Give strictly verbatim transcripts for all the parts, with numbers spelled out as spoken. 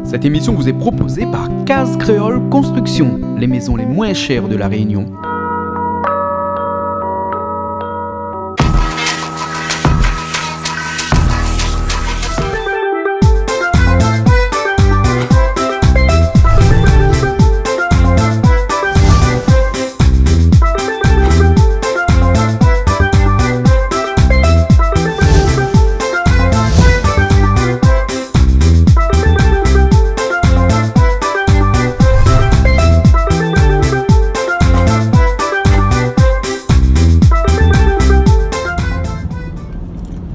Cette émission vous est proposée par Case Créole Construction, les maisons les moins chères de La Réunion.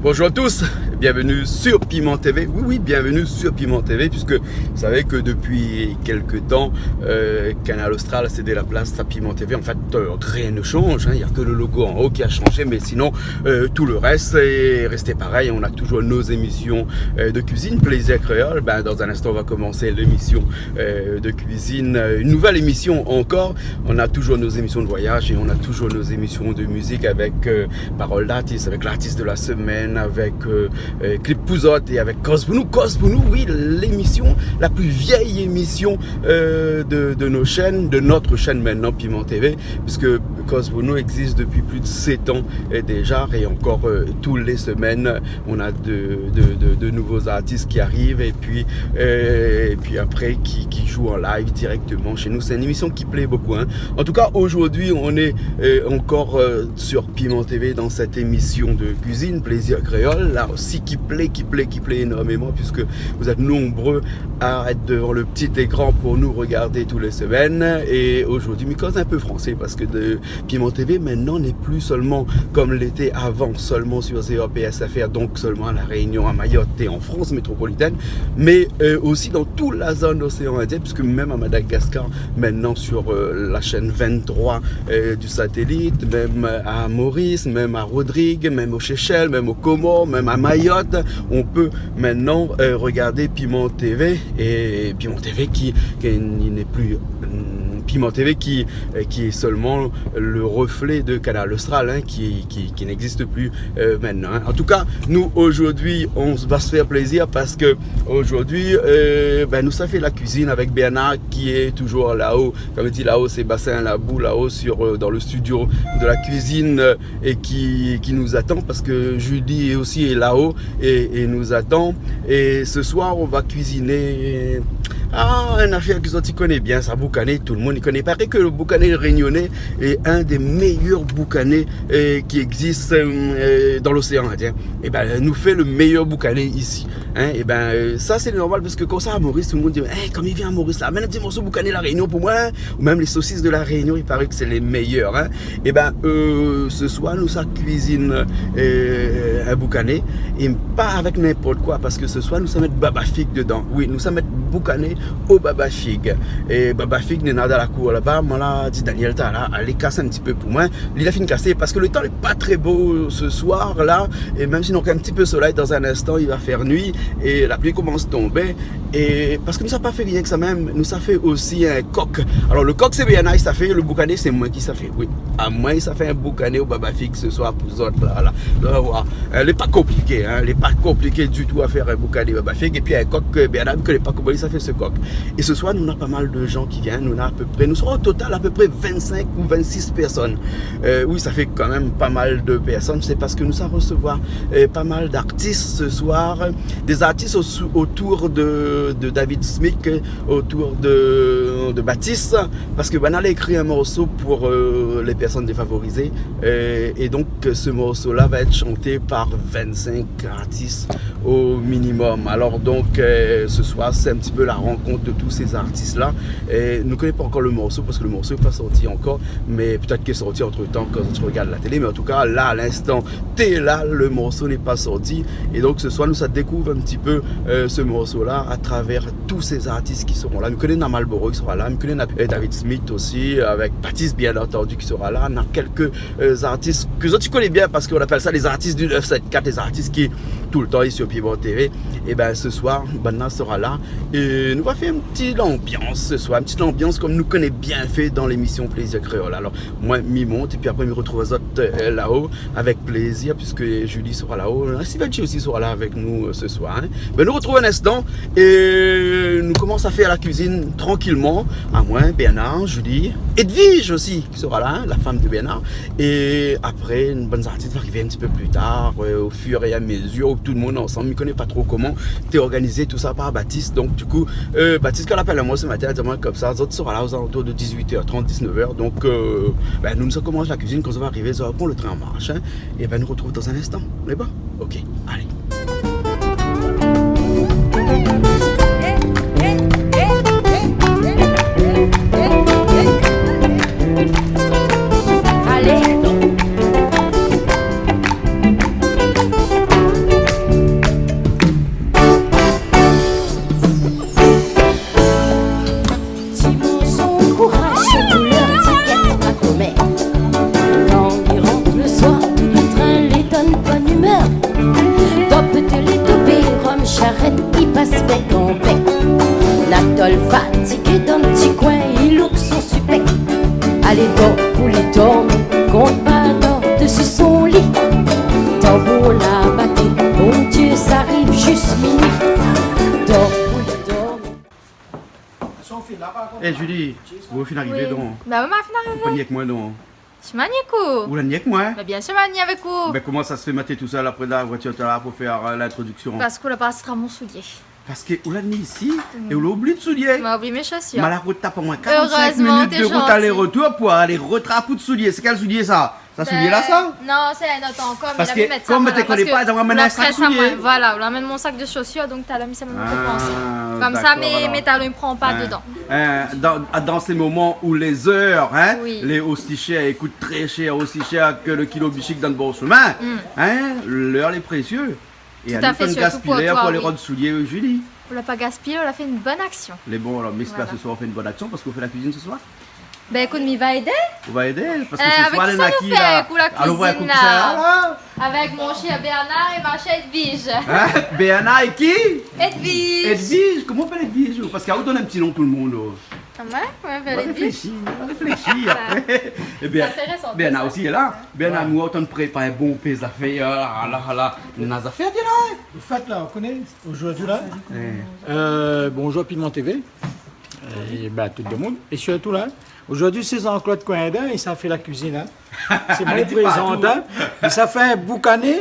Bonjour à tous, bienvenue sur Piment T V. Oui, oui, bienvenue sur Piment T V, puisque vous savez que depuis quelque temps, euh, Canal Austral a cédé la place à Piment T V. En fait, euh, rien ne change, hein. Il y a que le logo en haut qui a changé, mais sinon, euh, tout le reste est resté pareil. On a toujours nos émissions, euh, de cuisine, Plaisir Créole. Ben, dans un instant, on va commencer l'émission, euh, de cuisine, euh, une nouvelle émission encore. On a toujours nos émissions de voyage et on a toujours nos émissions de musique avec, euh, Parole d'artiste, avec l'artiste de la semaine, avec, euh, euh, Clip pou zot et avec Koz pou nou. Koz pou nou, oui, l'émission, la plus vieille émission, euh, de, de nos chaînes, de notre chaîne maintenant, Piment T V, puisque Koz pou nou existe depuis plus de sept ans, euh, déjà, et encore, euh, tous les semaines, on a de, de, de, de nouveaux artistes qui arrivent et puis, euh, et puis après qui, qui jouent en live directement chez nous. C'est une émission qui plaît beaucoup, hein. En tout cas, aujourd'hui, on est, euh, encore, euh, sur Piment T V dans cette émission de cuisine, Plaisir Créole, là aussi qui plaît, qui plaît, qui plaît énormément, puisque vous êtes nombreux à être devant le petit écran pour nous regarder tous les semaines. Et aujourd'hui, mi koz un peu français parce que de Piment T V maintenant n'est plus seulement comme l'était avant, seulement sur Z R P S F R, donc seulement à La Réunion, à Mayotte et en France métropolitaine, mais, euh, aussi dans toute la zone océan Indien, puisque même à Madagascar, maintenant sur, euh, la chaîne vingt-trois, euh, du satellite, même à Maurice, même à Rodrigues, même aux Seychelles, même aux Comores, même à Mayotte, on peut maintenant, euh, regarder Piment T V, et Piment T V qui, qui n'est plus, hum, Piment T V qui, euh, qui est seulement le reflet de Canal Austral, hein, qui, qui, qui n'existe plus, euh, maintenant, hein. En tout cas, nous, aujourd'hui, on va se faire plaisir parce que aujourd'hui, euh, ben, nou sa fé la cuisine avec Bernard qui est toujours là-haut. Comme dit, là-haut, c'est Bassin Labou, là-haut sur, euh, dans le studio de la cuisine, euh, et qui, qui nous attend parce que Julie aussi est là-haut et, et nous attend. Et ce soir, on va cuisiner, ah, une affaire que zot i koné bien, sa, boukané, tout le monde i koné. Il paraît que le boukané réunionnais est un des meilleurs boukanés, euh, qui existe, euh, dans l'océan Indien. Eh ben, nou fé le meilleur boukané ici. Hein, eh ben, euh, ça, c'est normal parce que comme ça, à Maurice, tout le monde dit, « Hey, comme il vient à Maurice, là, amèn in ti morso boukané La Réunion pou moin, hein. » Ou même les saucisses de La Réunion, il paraît que c'est les meilleures, hein. Eh ben, euh, ce soir, nou sa cuisine, euh, un boukané, et pas avec n'importe quoi, parce que ce soir, nou sa mèt baba fig dedans. Oui, nou sa mèt boukané au baba fig. Et baba fig, néna dan la cour là-bas, moin la di Daniel talèr, alé kas in ti pé pou moin. Li la fine kasé, parce que le temps n'est pas très beau ce soir-là, et même si nou na un petit peu de soleil, dans un instant, il va faire nuit, et la pluie commence à tomber. Et parce que nou sa pa fé rien que ça même, nou sa fé aussi un coq. Alors, le coq, c'est Bernard i sa fé, le boukané, c'est moi qui sa fé. Oui, à moi, i sa fé un boukané au baba fig ce soir pou zot, là, là. Zot va voir. Euh, lé pa compliqué, hein, lé pa compliqué du tout à faire un boukané baba fig. Et puis, un coq, euh, Bernard, mi koné pa koman i sa fé ce coq. Et ce soir, nou na pas mal de gens qui viennent. Nou na à peu près, nou sera au total à peu près vingt-cinq ou vingt-six personnes. Euh, oui, ça fait quand même pas mal de personnes. C'est parce que nou sa recevoir, euh, pas mal d'artistes ce soir. Des artistes au-, autour de, de David Smith, autour de, de Batis. Parce que, ben, nou la écrit un morceau pour, euh, les personnes défavorisées. Euh, et donc, ce morceau-là va être chanté par vingt-cinq artistes au minimum. Alors donc, euh, ce soir, c'est un petit peu la rencontre de tous ces artistes-là. Et nou koné pa ankor le morso, parce que le morso lé pa sorti ankor, mais peut-être qu'il est sorti entre-temps quand tu regardes la télé. Mais en tout cas, là, à l'instant T, là, le morso lé pa sorti. Et donc, ce soir, nou sa découvre un petit peu, euh, ce morso-là à travers tous ces artistes qui seront là. Mi koné na Malboro qui sera là, mi koné na, euh, David Smith aussi, avec Batis, bien entendu, qui sera là. Na quelques, euh, artistes que zot i koné bien, parce qu'on appelle ça les artistes du neuf sept quatre, les artistes qui, tout le temps, lé sur Piment T V. Et ben, ce soir, banna sera là. Et nou va fé une petite ambiance ce soir, une petite ambiance comme nou koné bien fé dans l'émission Plaisir Créole. Alors, moin, mi mont, et puis après, mi retrouve azot, euh, là-haut, avec plaisir, puisque Julie sera là-haut. Hein, Sivanchi aussi sera là avec nous, euh, ce soir, hein. Ben, nou retrouve un instant, et Nou komans a fèr la kuizine trankilman. Amoin, Bernard, Julie, Edwige osi, ki sera la, la fanm de Bernard. É apré, bann zartis va arivé in ti pé pli tar, euh, au fur et à mesure, tout le moun ansanm. Mi koné pa tro koman té organizé tousa par Batis. Donk, du kou, euh, Batis, kan li la apèl amoin se matin, li la di amoin konmsa, zot sera la aux alentours de dix-huit heures trente, dix-neuf heures. Donk, euh, bin, nou, nou komans la kuizine, kan zot va arivé, zot va pran le train an marsh, hein. É bin, nou retrouv dan in instan. Lé bon ? Ok, alé. Alé. Ti mouson kouraz, son koulèr ti kèt pa komèr. Kan li rant le soir, tout le trin li donn bone imèr. Dopé télé, dopé rom, sharèt, i pas bèk an bèk. Natol fatigé dan ti koin, i louk son supèk. Alé, dor pou li dormi, kont pa dor desi son li. Tanbour la baté, Bondié, sa ariv jis minui. Dor pou li dormi. Eh, Julie, ou fine arivé, oui, donk ? Ba oui, ma fine arivé. Ou pa ni èk moin, donk ? Si, ma ni èk ou. Ou la ni èk moin ? Ba, biensir, ma ni avèk ou. Bin, koman sa se fé, ma té tousèl apré la voitir, la, pou fèr, euh, lintrodiksion ? Parske ou la pas tir mon soulié. Parske ou la ni isi, é ou la oubli out soulié. Ma oubli mé shosir. Ma la rotap amoin karant-sink minit de rout alé-retour pou alé rotrap out soulié. Sé kèl soulié, sa ? Sa soulié la, sa ? Bin, non, sé in ot ankor, mé la mèt sa, kom té koné pa, parske ou la près amoin, voilà, ou la amenn mon sak de shosir, donk talèr mi sé mon pansé. Ah, dakor, mé, alor, mé talon i pran pa dedan. Hein, dans, dans ces moments où les heures, hein, oui, lé osi shèr, i kout trè shèr, osi shèr ke le kilo bishik dan le bor shemin, hein, l'heure lé précieux. Tout à fait, surtout pour toi, oui. É anou, pa gaspiyé pou alé rod soulié, Julie. Ou la pa gaspiyé, ou la fé in bone aksion. Lé bon, alor, mé sé pa, voilà, se soir ou fé in bone aksion parske ou fé la kuizine se soir ? Bin, ékout, mi va édé. Ou va édé, parske se soir, avèk kisa nou fé, ékout, la kuizine la ? Avèk mon shèr Bernard é ma shèr Edwige. Hein ? Bernard é ki ? Edwige. Edwige, koman i apèl Edwige, ou ? Parske ou donn in ti non tout le moun, oh. Ah ouais, ouais, Bernard. Réfléchi, réfléchi apré. Ébin, Bernard osi lé la. Bernard, nou, ou tann prépar in bon pé zafèr, ah la la, néna zafèr, di la, hein. An fèt la, ou koné, zordi la, euh, bonjour Piment TV. É bin, tout le moun. É sirtou la, zordi sé Jean-Claude Coindin, é sa fé la kuizine, hein. Sé mon prézanteur. É sa fé in boukané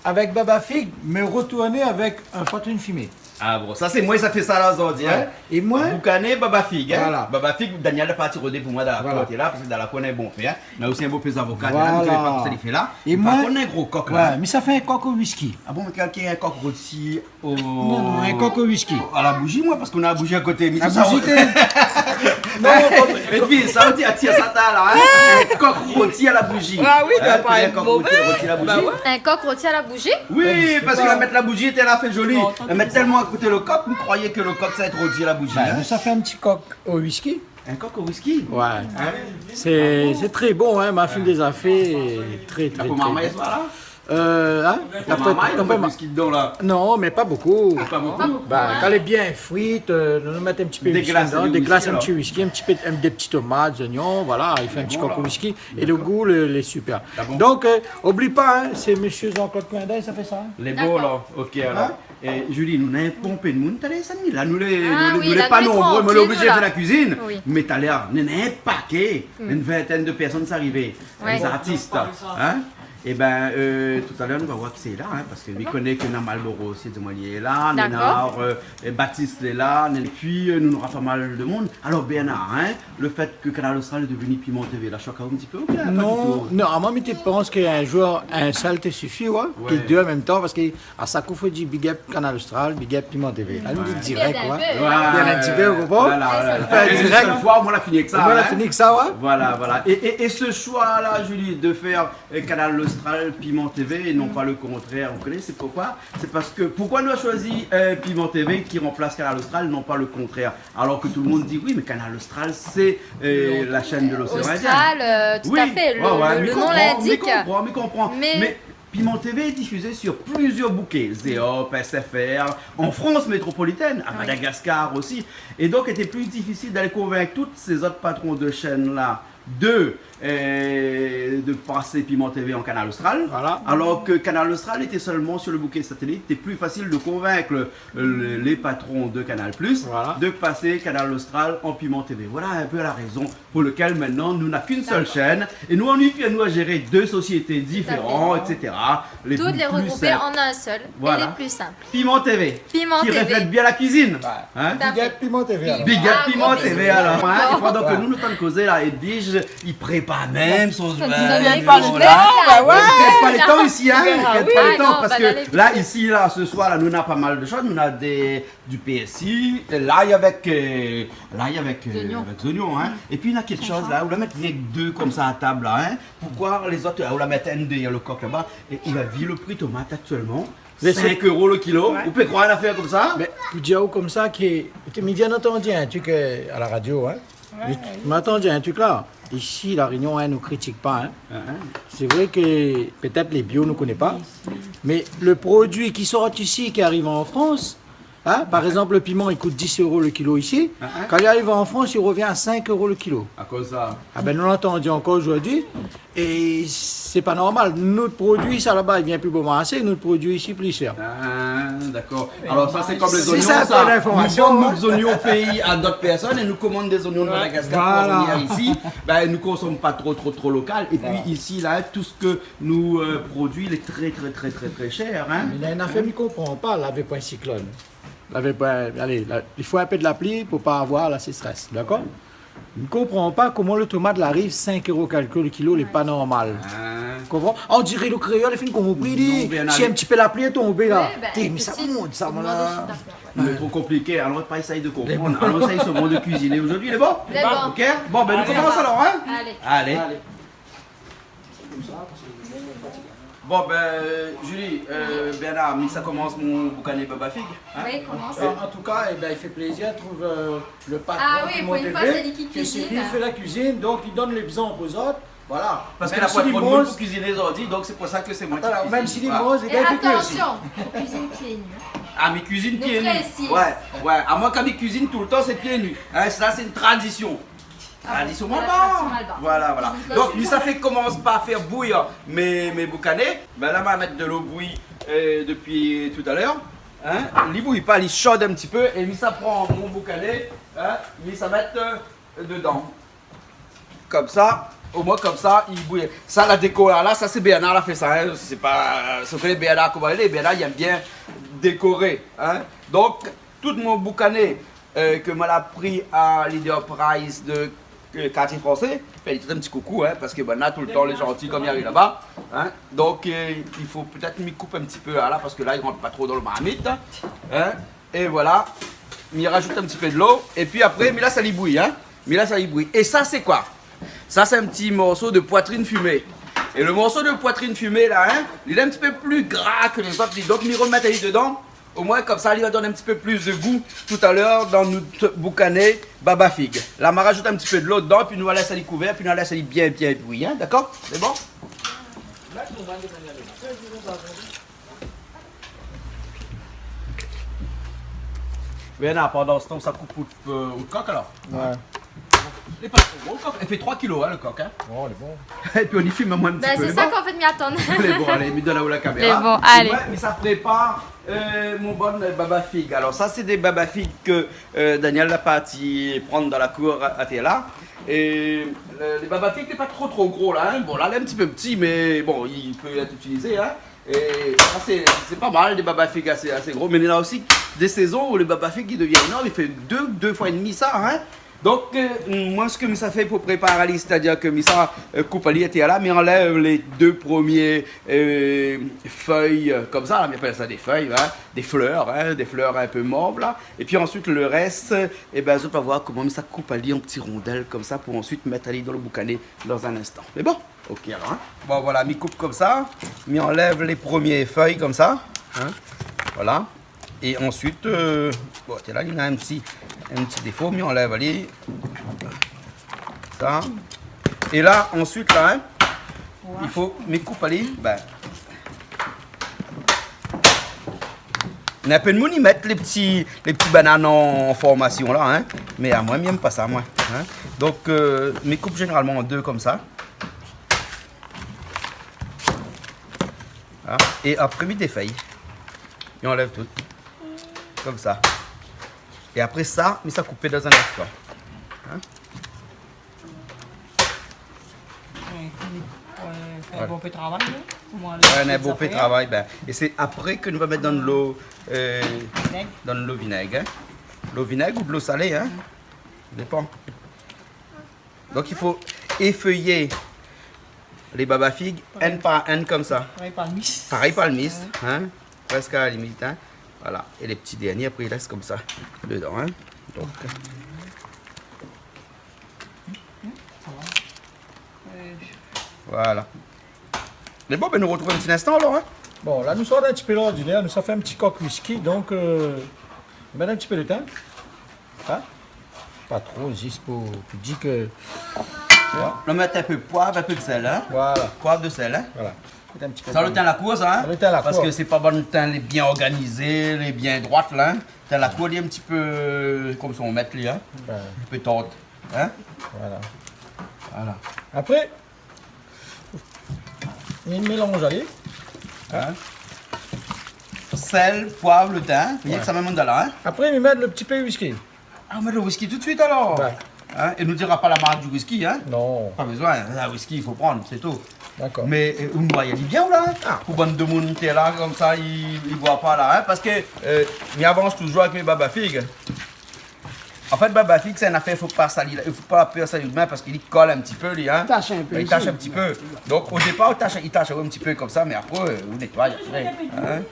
avèk baba fig, mé rotourné avèk in poitrine fimé. Ah bon, sa sé moin, sa fé sa la zordi, hein. Ouais. É moin, boukané baba fig, hein. Voilà. Baba fig, Daniel la parti rodé pou moin dan la kour la, parske dan la kour néna in bon pé, hein. Néna osi in bon pé zavoka, voilà, néna, mi koné pa kosa li fé la. É moin, mi sa fé in gro kok la, hein. Ouais, mi sa fé in kok o whisky. Ah bon, mé kèl, kèl kok roti ? Oh. Non, non, in kok o whisky. Oh, a la bouji, moin, parske nou néna la bouji a koté. La bouji, té. Non, kom... Épi, sa, ou di, atir sa, ta la, hein. In kok roti a la bouji. Ah oui, hein, pa in kok roti, roti a la bouji. Ba ouais. In kok roti a la bouji ? Oui, parske la mèt la bouji, té la fé zoli. Non, atann. La mèt tèlman a koté le kok, nou kroiyé ke le kok sa va èt roti a la bouji, hein. Ba, nou sa fé in ti kok o whisky. In kok o whisky ? Ouais. Hein ? Sé, sé trè bon, hein, ma fine déza fé, trè, trè, trè bon. La pomme à maïs, voilà. Euh, hein ? La pomme à maïs, ou mèt whisky dedan la ? Non, mé pa bokou. Ah, pa bokou ? Ba, kan lé bien frit, euh, nou mèt in ti pé whisky dedan, déglas in ti whisky, in ti pé, in, dé ti tomat, zoignon, voilà, i fé in ti kok o whisky. Lé bon, la. Dakor. É le gou, le, lé super. Ah bon ? Donk, euh, oubli pa, hein, sé mésyé Jean-Claude Coindin, sa fé sa, hein ? Lé bon, la. Dakor. Ok, alor. Hein ? É Julie, nou néna in bonpé de moun talèr, sa, la, nou lé, nou lé pa nonbré, mé nou lé oblizé fé la kuizine. Dakor. Oui. Mé talèr, néna in paké, in vintèn de pèrsone sa arivé. Ouais. Lé zartis, hein. Ébin, euh, talèr, nou va voir kisa lé la, hein, parske mi koné ke néna Malboro osi, di amoin li lé la, néna, euh, Batis lé la, épi, euh, nou nora pa mal de moun. Alor, Bernard, hein, le fèt ke Kanal Austral lé devni Piment TV, la shok aou in ti pé, ou bien pa ditou ? Non, non, amoin, mi té pans ke in zour, in sèl té sifi, ouais, ke dé an mèm tan, parske a shak kou fo di big up Kanal Austral, big up Piment TV. La nou di dirèk, ouais. Ouais. Bien in ti pé, ou konpran ? Voilà, voilà. Dirèk. In sèl foi, omoin la fini èk sa, hein. Omoin la fini èk sa, ouais. Voilà, voilà. Et, et, et ce choix-là, Julie, de faire, euh, Kanal Austral, Piment TV, et non pas le contraire, vous connaissez pourquoi ? C'est parce que, pourquoi on a choisi, euh, Piment TV qui remplace Kanal Austral, non pas le contraire ? Alors que tout le monde dit, oui, mais Kanal Austral, c'est, euh, la chaîne de l'océan Indien. Austral, euh, tout à fait. Oui, ouais, le, le, le nom l'indique. Mi konpran, mi konpran, mi konpran. Mais Piment TV est diffusé sur plusieurs bouquets, Zeop, S F R, en France métropolitaine, à Madagascar aussi. Et donc, était plus difficile d'aller convaincre tous ces autres patrons de chaînes-là de, euh, de passer Piment T V en Kanal Austral, voilà, alors que Kanal Austral était seulement sur le bouquet satellite. C'était plus facile de convaincre le, le, les patrons de Canal Plus, voilà, de passer Kanal Austral en Piment T V. Voilà un peu la raison pour laquelle maintenant nous n'a qu'une seule chaîne et nous, on est, nous à gérer deux sociétés différentes, et cetera. D'accord. Toutes les regrouper en un seul et les plus simples. Voilà. Piment T V, qui reflète bien la cuisine. Hein ? Tout à fait. Big up Piment T V, alors. Big up Piment T V, alors. Ah, gros bisous. Hein, et pendant que nous, nous t'en causons là, Edwige, il prépare même son, son petit, euh, dîner, voilà. Bah ouais. Il perd pas le temps ici, hein. Ah oui. Il perd pas le temps parce que là, ici, là, ce soir, là, nous, on a pas mal de choses. Nous, on a des, du persil, et l'ail avec, euh, l'ail avec, euh, avec les oignons, hein. Et puis, il y a quelque chose là, ou la mèt rienk dé konmsa à table là, hein. Pourquoi les autres, ou la mèt inn dèrièr le coq là-bas, et ou la vi le prix tomate actuellement, cinq euros le kilo. Ou pé kroir in afèr konmsa ? Mé pou dir aou konmsa ke, mi vien antann in trik, euh, à la radio, hein. Ouais, ouais. Mi antann in trik la. Isi, La Rényon, hein, nou kritik pa, hein. Sé vré ke pétèt lé bio, nou koné pa. Mé le produi ki sort isi, ki ariv an Frans, hein, par égzanp, le piman, li kout dis euro le kilo isi. Kan li ariv an Frans, li revien à cinq euros le kilo. Akoz sa ? Ah ben, nou la antann ankor zordi. É sé pa normal. Nout produi, sa laba, li vien pli bon marsé, nout produi isi pli shèr. Ah, d'accord. Alors ça, c'est comme les oignons, ça. Nous vendons nos oignons au pays à d'autres personnes et nous commandons des oignons de Madagascar pour venir ici. Ben, nous consommons pas trop, trop, trop local. Et puis ici, là, tout ce que nous, euh, produit, il est très, très, très, très, très cher, hein. Mé néna in afèr mi konpran pa, lavé poin siklone. Lavé poin, alé, la, il faut un peu de la pluie pour pas avoir la sécheresse, d'accord ? Mi konpran pa koman le tomat la ariv cinq euros kèlk le kilo, lé pa normal. Ah. Konpran ? On diré le kréol la fine konpri, li di, si in ti pé la pli lé tonbé la. Oui, ben, mé sa, sé, mont sa, sé moin la. Lé tro konpliké, alon pa éséy de konprann. Lé bon. Alon éséy solman de kuiziné zordi, lé bon ? Lé bon. OK ? Bon, ben, nou komans alor, hein ? Alé. Alé. Sé konmsa, parske lé fatigé. Bon, ben, Julie, euh, Bernard, mi sa komans mon boukané baba fig, hein ? Oui, komans. An, an tou ka, é ben, i fé plézir trouv, euh, le patron Piment T V, ke sé li ki kuizine, donk li donn lé bzanp aux autres. Voilà. Parske la poin de moun pou kuiziné zordi, donk sé pou sa ke sé moin ki kuizine. Voilà. Mèm si li manz, li fé kuir osi. É atansion, kuizine pié nu. Ah, mi kuizine pié nu. Nou présiz. Ouais, ouais. Amoin, kan mi kuizine toultan, sé pié nu. Hein, sa, sé in tradision. Ah bon, tradision malbar. Tradision malbar. Voilà, voilà. Donk, mi sa fé komans par fé bouy mé, mé boukané. Ben la, ma mèt de lo bouy, euh, dopi talèr. Hein ? Li bouy pa, li shod in ti pé. É mi sa pran mon boukané, hein, mi sa mèt, euh, dedan. Konmsa, omoin konmsa, li bouy. Sa, la déko la, la, sa sé Bernard la fé sa, hein. Sé pa, sé ke Bernard, koman li lé, Bernard, li èm bien dékoré, hein. Donk, tout mon boukané, euh, ke moin la pri a Leader Price de, euh, Quartier Français. Fé in ti koukou, hein, parske banna toultan lé zanti kan mi ariv laba, hein. Donk, euh, i fo pétèt mi koup in ti pé, hein, la, parske la, li rant pa tro dan le marmit, hein. É voilà, mi rajout in ti pé de lo, épi apré, mi lès ali bouy, hein. Mi lès ali bouy. É sa, sé koi ? Sa, sé in ti morso de poitrine fumée. É le morso de poitrine fumée la, hein, li lé in ti pé pli gra ke lézot, donk mi romèt ali dedan. Omoin, konmsa, li va donn in ti pé plis de gou talèr dan nout boukané baba fig. La, ma rajout in ti pé de lo dedan, pi nou va lès ali kouvèr, pi nou va lès ali bien, bien bouy, hein, dakor ? Sé bon ? Bernard, pandan se tan, sa koup out, euh, out kok, alor ? Ouais. Lé pa tro gro, le kok. Li fé troi kilo, hein, le kok, hein. Oh, lé bon. Épi, nou fim amoin in ti pé, lé bon. Ben, sé sa k'an fèt mi atann. Lé bon, alé, mi donn aou la kaméra. Lé bon, alé. Moin, mi sa prépar, euh, mon bann, euh, baba fig. Alor, sa, sé dé baba fig ke, euh, Daniel la parti prann dan la kour atèr la. É, euh, lé baba fig, lé pa tro, tro gro, la, hein. Bon, la, lé in ti pé pti, mé bon, li pé èt itilizé, hein. É sa, sé, sé pa mal, dé baba fig asé, asé gro. Mé néna osi dé sézon ou lé baba fig i devien énorm, i fé dé, dé foi é dmi sa, hein. Donk, euh, moin, sak mi sa fé pou prépar ali, sétadir ke mi sa, euh, koup ali atèr la, mi anlèv lé dé promié, euh, fèy, euh, konmsa, la, mi apèl sa dé fèy, hein, dé flèr, hein, dé flèr in pé mov, la. Épi ansuit, le rès, é ben, zot va voir koman mi sa koup ali an ti rondèl konmsa pou ansuit mèt ali dan le boukané dan in instan. Mé bon. OK, alor, hein. Bon, voilà, mi koup konmsa. Mi anlèv lé promié fèy konmsa, hein. Voilà. É ansuit, euh, bon, té la, li na in ti, in ti défo, mi anlèv ali. Sa. É la, ansuit, la, hein, i fo mi koup ali, ben, Néna in pé d'moun i mèt lé pti, lé pti banane an, an formasion la, in. Mé amoin, mi èm pa sa, moin, in. Donk, euh, mi koup zénéralman an dé konmsa. In. É apré, mi défèy. Mi anlèv tout. Konmsa. É apré sa, mi sa koupé dan in instan. In. Wé, wé, fé in bon pé travay, non ? Koman lé pti zafèr. Wé, in bon pé travay, bin. É sé apré ke nou va mèt dan dolo, euh, dan dolo vinèg, in. Dolo vinèg ou dolo salé, in. Dépan. Donk, i fo éfèyé lé baba fig, inn par inn konmsa. Parèy palmis. Parèy palmis, in. Prèsk a la limit, in. Voilà. É lé pti dèrnié, apré, i rès konmsa dedan, in. Donk, voilà. Mé bon, bin, nou artrouv in pti instan, alor, in. Bon, la, nou sort in pti pé lordinèr, nou sa fé in pti kok whisky, donk, euh, mèt in pti pé de tin. In ? Pa tro, zis pou, pou dir ke, in ? Nou mèt in pé poiv, in pé de sèl, in ? Voilà. Poiv, de sèl, in ? Voilà. Mèt in pti pé. Sa, lo tin la kour, sa, in ? Lo tin la kour. Parske sé pa bann tin lé bien organizé, lé bien droit, la, in ? Tin la kour, li lé in pti pé, euh, konm son mèt, li, in ? Wé. In pé tord, in ? Voilà. Voilà. Apré, mi mélanz ali. In ? Sèl, poiv, lo tin, rienk sa mèm, on la, in ? Apré, mi mèt lo pti pé whisky. Ah, ou mèt lo whisky tout suit, alor ? Wé. In ? É nou dira pa la mark di whisky, in ? Non. Pa bezoin, in. La, whisky, i fo prann, sé tou. Dakor. Mé, euh, ou noy ali bien, ou la, in ? Ah. Pou bann demoun té la, konmsa, i, i boi pa, la, in ? Parske, euh, mi avans touzour avèk mé baba fig. An fèt, baba fig, sé in afèr, fo pa sali, fo pa pèr sali out min parske li kol in pti pé, li, in. Tash in pé isi. Li tash in pti pé. Donk, o dépar, i tash, i tash in pti pé konmsa, mé apré, euh, ou nétoy apré, in.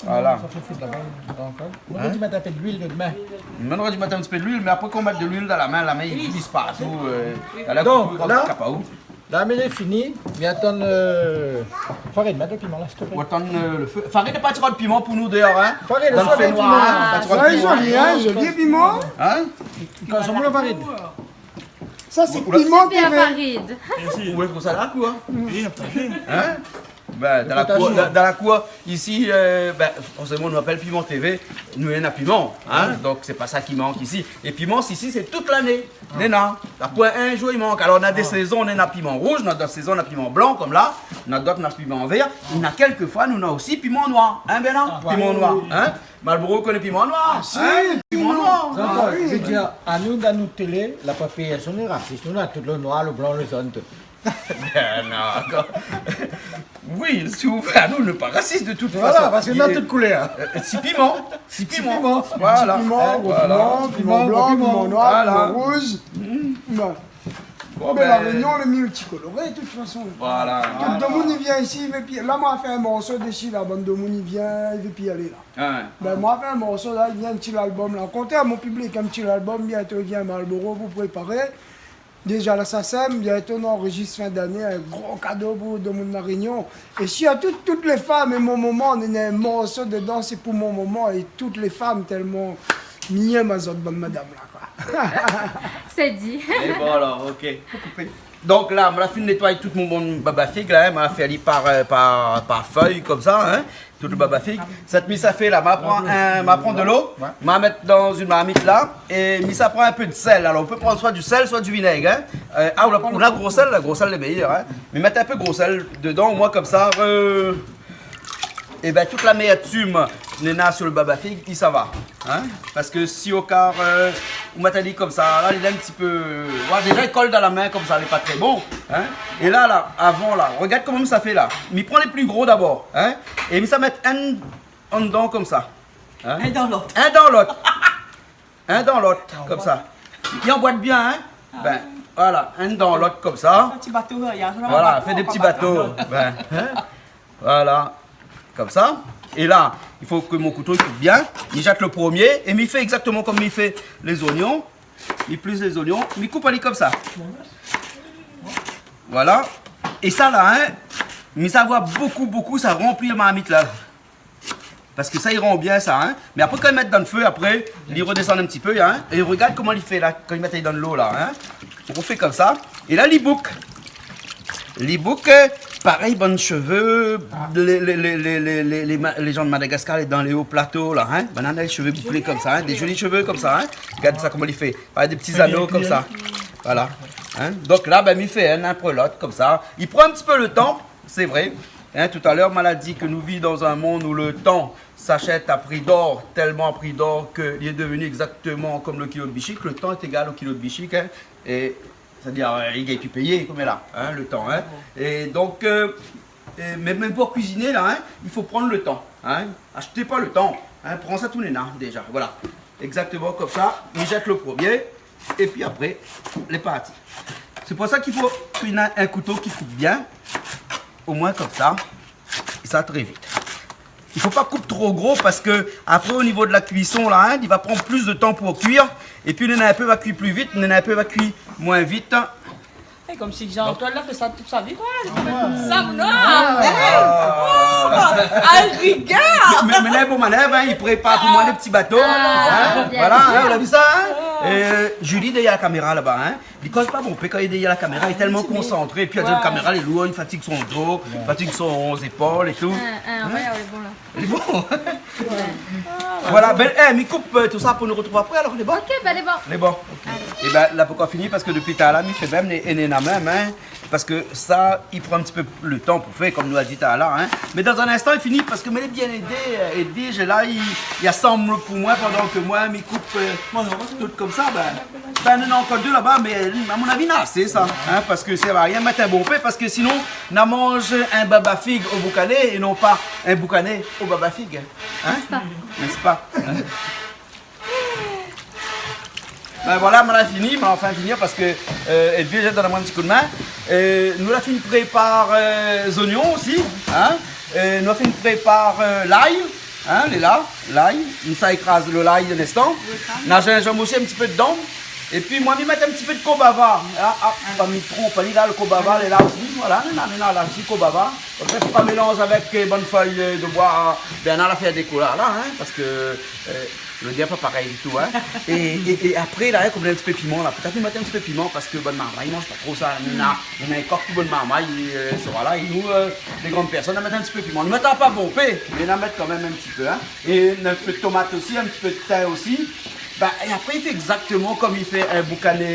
Voilà. Sa fé frit laba, donk, in. In ? Ou noré di mèt in pé d'luil dedan. Ou noré di mèt in pti pé d'luil, mé apré, kan ou mèt de luil dan la min, la min i gliss partou, euh, alor ke ou pran la, kap aou. La, mi lé fini. Mi atann, euh, Farid, mèt lo piman la, s'il te plaît. Ou atann, euh, lo fé. Farid la pa tir piman pou nou, d'ayèr, in ? Farid, dan lo fé noir, in ? Sa lé zoli, in, zoli piman. In ? Kan sa, mon Farid. Sa, sé piman T V. Super Farid. Ou lé konmsa la kour, in ? Oui, in pé. In ? Bin, dan la kour, dan, dan la kour, isi, euh, bin, forséman, nou apèl Piman T V, nou néna piman, in ? Donk, sé pa sa ki mank isi. É piman, isi, sé tout lané. Néna, na poin in zour i mank. Alor, na dé sézon, néna piman rouz, na dot sézon, na piman blan, konm la, na dot, na piman vèr. Na kèlkefoi, nou na osi piman noir. In, Bernard ? Ah, oui. Piman noir, in ? Malboro i koné piman noir, in ? Ah, si, piman noir. Jean-Paul, ah, oui. Mi vé dir, anou, dan nout télé, la pa pèrsone lé rasis. Nou, na tout lo noir, lo blan, lo zone, tout. Bin non, ankor. Oui, si ou vé, anou, nou lé pa rasis de tout fason. Voilà, parske nou na tout koulèr. Euh, si piman. Si piman. Voilà. Ti piman, gro piman, piman blan, piman noir, piman rouz. Voilà. Bon, bin, La Rényon, lé miltikoloré, de tout fason. Voilà. Tout demoun i vien isi, i vé pi, la, moin la fé in morso dési, la, bann demoun i vien, i vé pi alé, la. Wé. Bin, moin la fé in morso, la, i vien in ti album, la. Kontrèr a mon piblik, in ti album, bientôt i vien Malboro pou préparé. Déza la SACEM, bientôt nou anrozis fin d'ané, in gro kado pou demoun La Rényon. É sirtou tout, tout lé fanm, é mon momon, néna in morso dedan, sé pou mon momon é tout lé fanm, tèlman mi èm azot, bann madam la, koi. Sé di. É bon, alor, OK. Donk la, moin la fine nétoy tout mon, mon baba fig la, in, moin la fé ali par, euh, par, par fèy, konmsa, in. Tout lo baba fig. Sat mi sa fé la, ma pran in, ma pran dolo, ma mèt dan in marmit la, é mi sa pran in pé d'sèl. Alor, ou pé pran soi du sèl, soi du vinèg, in. Euh, ah, ou la, ou la gro sèl, la gro sèl lé méyèr, in. Mi mèt in pé gro sèl dedan, omoin konmsa, euh, é bin, tout lamèrtim néna sur lo baba fig, i sava. In ? Parske si o ka, euh, ou mèt ali konmsa, la, li lé in ti pé, oué, déza, li kol dan la min konmsa, lé pa tré bon, in ? É la, la, avan, la, rogard koman mi sa fé, la. Mi pran lé pli gro dabor, in ? É mi sa mèt inn andan konmsa. In ? Inn dan lot. Inn dan lot. Inn dan lot, konmsa. I anboit bien, in ? Ah. Bin, voilà, inn dan lot konmsa. Fé ti bato, la, i a... Voilà, fé dé ti bato. Bin, in ? Voilà, konmsa. É la, i fo ke mon kouto i koup bien. Mi zèt lo promié é mi fé égzaktoman konm mi fé lé zonyon. Mi plis lé zonyon, mi koup ali konmsa. Voilà. É sa la, in, mi sa avoir bokou, bokou, sa ranpli marmit la. Parske sa i rann bien sa, in. Mé apré, kan i mèt dan lo fé, apré, li rodésann in ti pé, in. É rogard koman li fé la, kan i mèt ali dan lo la, in. Ou fé konmsa. É la, li bouk. Li bouk, euh, Parèy bann shové, lé, lé, lé, lé, lé, lé, lé ma-, lé jan de Madagaskar, lé dan lé o plato la, in. Banna na lé shové bouklé konmsa, in. Dé zoli shové konmsa, in. Gard sa koman li fé. Parèy dé pti zano konmsa. Voilà. In. Donk la, bin, mi fé inn apré lot konmsa. I pran in ti pé lo tan, sé vré. In, talèr, ma la di ke nou viv dan in monn ousa lo tan s'achèt a pri d'or, tèlman a pri d'or ke li lé devni égzaktoman konm lo kilo de bishik. Lo tan lé égal o kilo de bishik, in. É sétadir, eu, i gingn pi péyé, konm la, in, lo tan, in. É donk, eu, é mèm, mèm pou kuiziné la, in, i fo pran lo tan, in. Ashté pa lo tan, in, pran sa tout néna déza, voilà. Égzaktoman konmsa, mi zèt lo promié, épi apré, lé parti. Sé pou sa k'i fo in, in kouto ki koup bien, omoin konmsa. É sa tré vit. I fo pa koup tro gro parske apré, o nivo de la kuison la, in, li va pran plis de tan pou kuir. Épi néna in pé va kui pli vit, néna in pé va kui moin vit. É konm si Jean-Antoine la fé sa tout sa vi, koi. Li pé mèt konmsa, non. Ah. É, oh, a rigèr. Mé, mé la, bon manèv, in, i prépar pou moin lo pti bato. Ah, in, bien sûr. Voilà, in, ou la vi sa, in. É Julie dèrièr la kaméra laba, in. Li koz pa bonpé kan li lé dèrièr la kaméra, li lé tèlman konsantré, épi la kaméra lé lour, li fatig son do, li fatig son zépol é tout. In, in, ouais, lé bon la. Lé bon. Voilà, bin, é, mi koup, eu, tout sa pou nou artrouv apré, alor, lé bon ? Ok, bin, lé bon. Lé bon, ok. Alé. É bin, la pankor fini parske dopi talèr la, mi fé mèm, é, é néna mèm, in, parske sa, i pran in ti pé lo tan pou fé, konm nou la di talèr la, in. Mé dan in instan, li fini parske, mé lé bien édé, eu, Edwige la, li, li asanm pou moin pandan ke moin, mi koup, eu, tout konmsa, bin. Bin, nou néna ankor dé laba, mé, a mon avi, na asé sa, in, parske sa i sèrv a rien mèt in bonpé, parske sinon, na manz in baba fig o boukané é non pa in boukané o baba fig, in ? N'est-ce pas ? N'est-ce pas ? Bin voilà, ma la fini, ma la anfin fini parske, eu, Edwige la done amoin in ti kou d'min. Eu, nou la fine prépar, eu, zoignon osi, in ? Eu, nou la fine prépar, eu, lay. In, lé la, lay, nou sa ékraz lo lay in instan. Oui, sa. Na zinzanm osi in ti pé dedan. Épi moin, mi mèt in ti pé de kobava. A, a, pa mi tronp, pa li la, lo kobava lé la osi. Voilà, néna, néna la osi kobava. Apré, fo pa mélanz avèk, eu, bann fèy, eu, de boi, eu, bin, na la fé déko la, la, in, parske, eu, lo gou lé pa parèy ditou, in. É, é, é apré, la, in, konm in ti pé piman, la, pétèt nou mèt in ti pé piman, parske bann marmay i manz pa tro sa, néna, néna in kok pou bann marmay, eu, sora la, é nou, eu, lé grann pèrsone, nou mèt in ti pé piman. Nou mèt pa bonpé, mé nou mèt kanmèm in ti pé, in. É in pé de tomat osi, in ti pé de tin osi. Bin, é apré, li fé égzaktoman konm li fé in boukané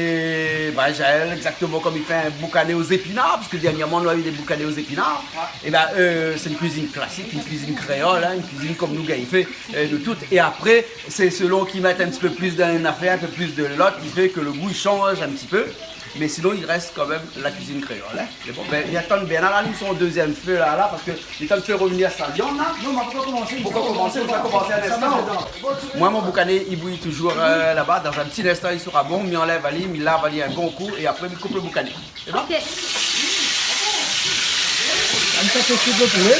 brinzèl, égzaktoman konm li fé in boukané o zépinar, parske dèrnièrman, nou la u dé boukané o zépinar. Ouais. É bin, eu, sé in kuizine klasik, in kuizine kréol, in, in kuizine konm nou gingn fé, eu, nou tout. É apré, sé selon ki mèt in ti pé plis dan in afèr, in pé plis dan lot, ki fé ke lo gou i sanz in ti pé. Mé sinon, i rès kanmèm la kuizine kréol, in. Mé bon, bin, mi atann bien, la, li son dézièm fé, la, la, parske li tann fé revnir sa viann, la. Non, mé pankor komansé. Pankor komansé, nou sa komans in instan. Moin, mon boukané, li bouy touzour, eu, laba. Dan in ti instan, li sora bon. Mi anlèv ali, mi lav ali in bon kou, é apré, mi koup lo boukané. Lé bon ? Ok. Konmsa, sé tout lo poulé.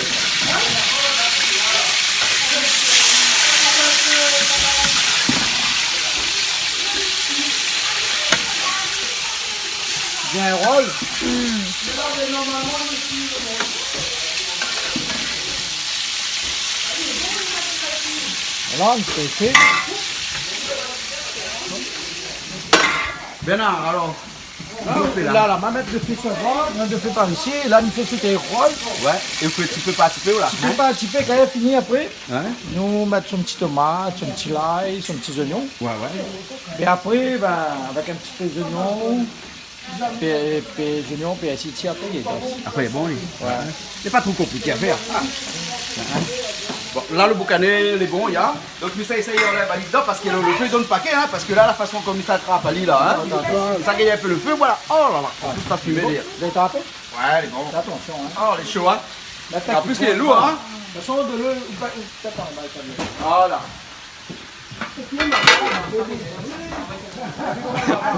Bien roz. Hmm. Voilà, sé fé. Bernard, alor, la, la, ma mèt lo fé su la, ma mèt lo fé par isi, la, mi fé frit roz. Ouais, é ou fé ti pé par ti pé, la, in ? Ti pé par ti pé, kan li fini apré, ouais, nou mèt son ti tomat, son ti lay, son ti zoignon. Ouais, ouais. É apré, bin, avèk in ti pé zoignon, pé, pé zoignon, pé ainsi de suite, apré, lé bon. Apré, lé bon, li. Ouais. Lé pa tro konpliké a fèr. Bon, la, lo boukané, lé bon, ya. Donk, mi sa éséy anlèv ali dedan parske lo, lo fé i donn pa ké, in, parske la, la fason konm mi sa trap ali la, in, sa i gingn in pé lo fé, voilà. Oh la la, tout sa fimé dèrièr. Vous avez tapé ? Ouais, lé bon. Fais attention, hein. Oh, lé sho, in. An plis, lé lour, in. De toute façon, de l'eau, ou pas, ou pas, pas, pas, pas. Voilà.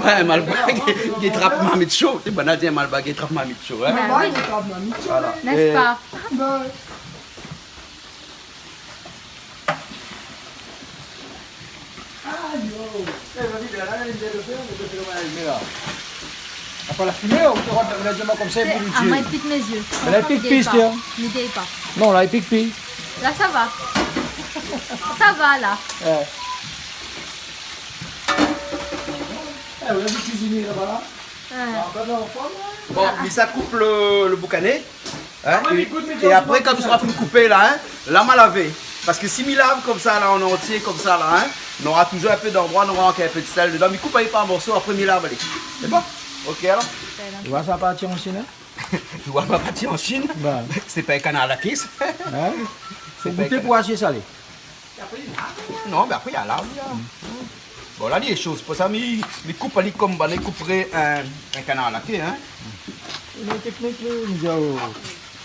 Ouais, Malbar i trap marmit sho. Té bann i di Malbar i trap marmit sho, in. Ah oui. Voilà. N'est-ce pas ? Bin. Ayo. É, vas-y, viens là, viens de faire, de faire, là. Apré la fimé, ou té rod la, la, konmsa, é pou li, ah, moin, i pik mé zié. Mé la, i pik pi, in. Li gingn pa. Non, la, i pik pi. La, sa va. Sa va, la. Ouais. É, ou la vi kuizinié laba, la ? Ouais. Bon, mi sa koup lo, lo boukané. Hein, é, é apré, kan nou sra fine koupé la, hein, la ma lavé. Parske si mi lav konmsa la, an antié konmsa la, hein, nora touzour in pé d'androi, nora ankor in pé d'sèl dedan. Mi koup ali par morso, apré mi lav ali. Sé bon ? OK alor ? Ou oi, sa parti an Chine, hein ? Ou oi, ma parti an Chine ? Bin. Sé pa in kanar laké sa. Hein ? Sé pa in kanar. Fo gouté pou asié salé. Non, mé apré, la, la, la. Bon, la, li lé sho, sé pou sa mi, mi koup ali konm banna i koupré in, in kanar laké, hein. Mé teknik, li, mi di aou.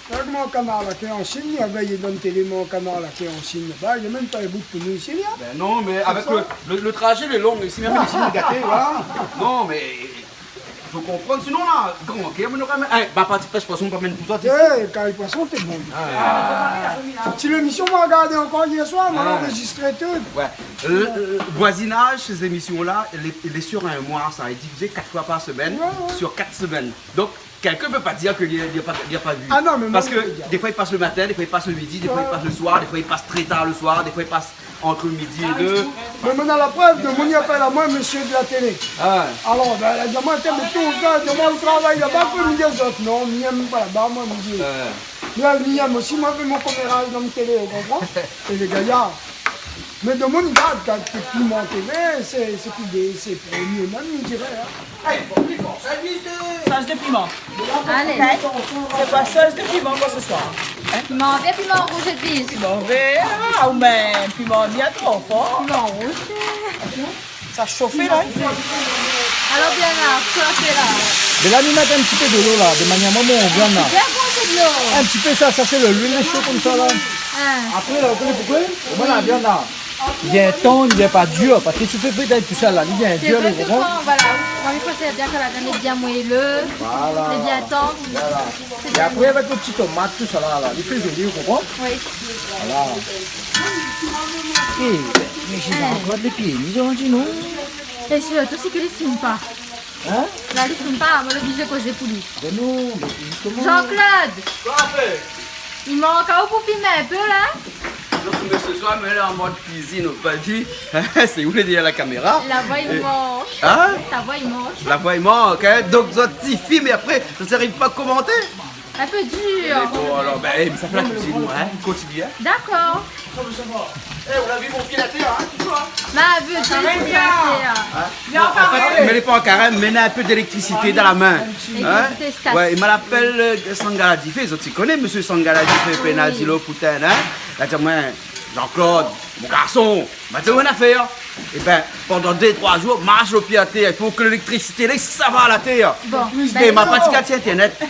Règleman kanar laké an Chine, li la vèy dan télé, mon kanar laké an Chine. Ba, li la mèm pa in bout pou nou isi, li, hein. Bin non, mé avèk le, le, le trajé lé lon, isi mèm, isi lé gaté, voilà. Non, mé Fo konprann, sinon la, gran gèr, nou ramèn, é, ba, parti pèsh poison, pa mèm pou sa, ti. É, kari poison, té bon. Ah. Ti lémision, ma la gardé ankor yèr soir, ma la anrézistré tout. Ouais. Le, le voisinage, ces émissions-là, il est, il est sur un mois, ça est diffusé quatre fois par semaine, sur quatre semaines. Ouais, ouais. Donc, quelqu'un peut pas dire que il y a, il y a pas, il y a pas vu. Ah non, mais moi, je veux dire. Parce que des fois, il passe le matin, des fois, il passe le midi, des fois, il passe le soir, des fois, il passe très tard le soir, des fois, il passe entre midi et deux. Mé mi néna la prèv, demoun i apèl amoin mésyé de la télé. Ah. Alor, bin, la di amoin, té, mé tousa, demoun i travay laba, pou mi di azot, non, mi yèm pa laba, moin, mi di. Ah. Mé mi yèm osi, moin, fé mon koméraz dan télé, ou konpran ? É lé gayar. Mé demoun i gard, kan té Piment TV, sé, sé pi dé, sé promié mèm, mi diré, hein. Sos de piman. Alé. OK ? Sé pa sos de piman pou se soir. Hein ? Piman vèr, piman rouz, é di. Piman vèr, ah, ou mèm piman bien tro for. Piman rouz. Sa shofé la, hein ? Alor, bien la, shofé la. Mé la, nou mèt in ti pé dolo la, de manièr moman, bien la. Bien bon, sé dolo. In ti pé sa, sa sé le, luil lé sho konmsa la. Hein. Apré la, ou koné poukosa ? Moin la viann la. Li vien tann, li vien pa dir, parske si ou fé frit avèk tousa la, li vien dir, ou konpran ? Sé vré ke kan, voilà, moin, mi préfèr bien kan la viann lé bien moelleux, voilà, lé bien tann. Voilà. É apré, avèk le ti tomat, tousa la, la, li fé zoli, ou konpran ? Oui. Voilà. É, mé zot la ankor lé pié, mi di aou, non ? É sirtou, sé ke li fim pa. Hein ? La, li fim pa, moin lé oblizé kozé pou li. Bin non, mé zistoman. Jean-Claude ! Koi, an fèt ? I mank aou pou filmé in pé, la ? Non, mé se soir, mi lé an mod kuizine, ou la pa vi. Sé ou lé dèrièr la kaméra. La voi i mank. Hein ? Ta voi i mank. La voi i mank, hein ? Donk, zot i film é apré, zot i ariv pa komanté. In pé dir. Mé bon, alor, bin, é, mé sa fé la kuizine, moin, hein. Kontinié, hein. Dakor. Non, mé sa va. É, ou la vi mon pié atèr, hein, touzour, hein. Ma vi, touzour atèr. Hein ? Bon, an fèt, mé lé pa an karèm, mé néna in pé d'éléktrisité dan la min. Hein ? Éléktrisité stat. Ouais, é ma la apèl, euh, Sangala Difé, zot i koné, mésyé Sangala Difé, oui, Pénal Dilo Poutin, hein ? La di amoin, Jean-Claude, mon garson, ma di aou in afèr. É bin, pandan dé, troi zour, marsh lo pié atèr, i fo ke léléktrisité la i sava la tèr. Bon, é bin, ma parti gard si internet.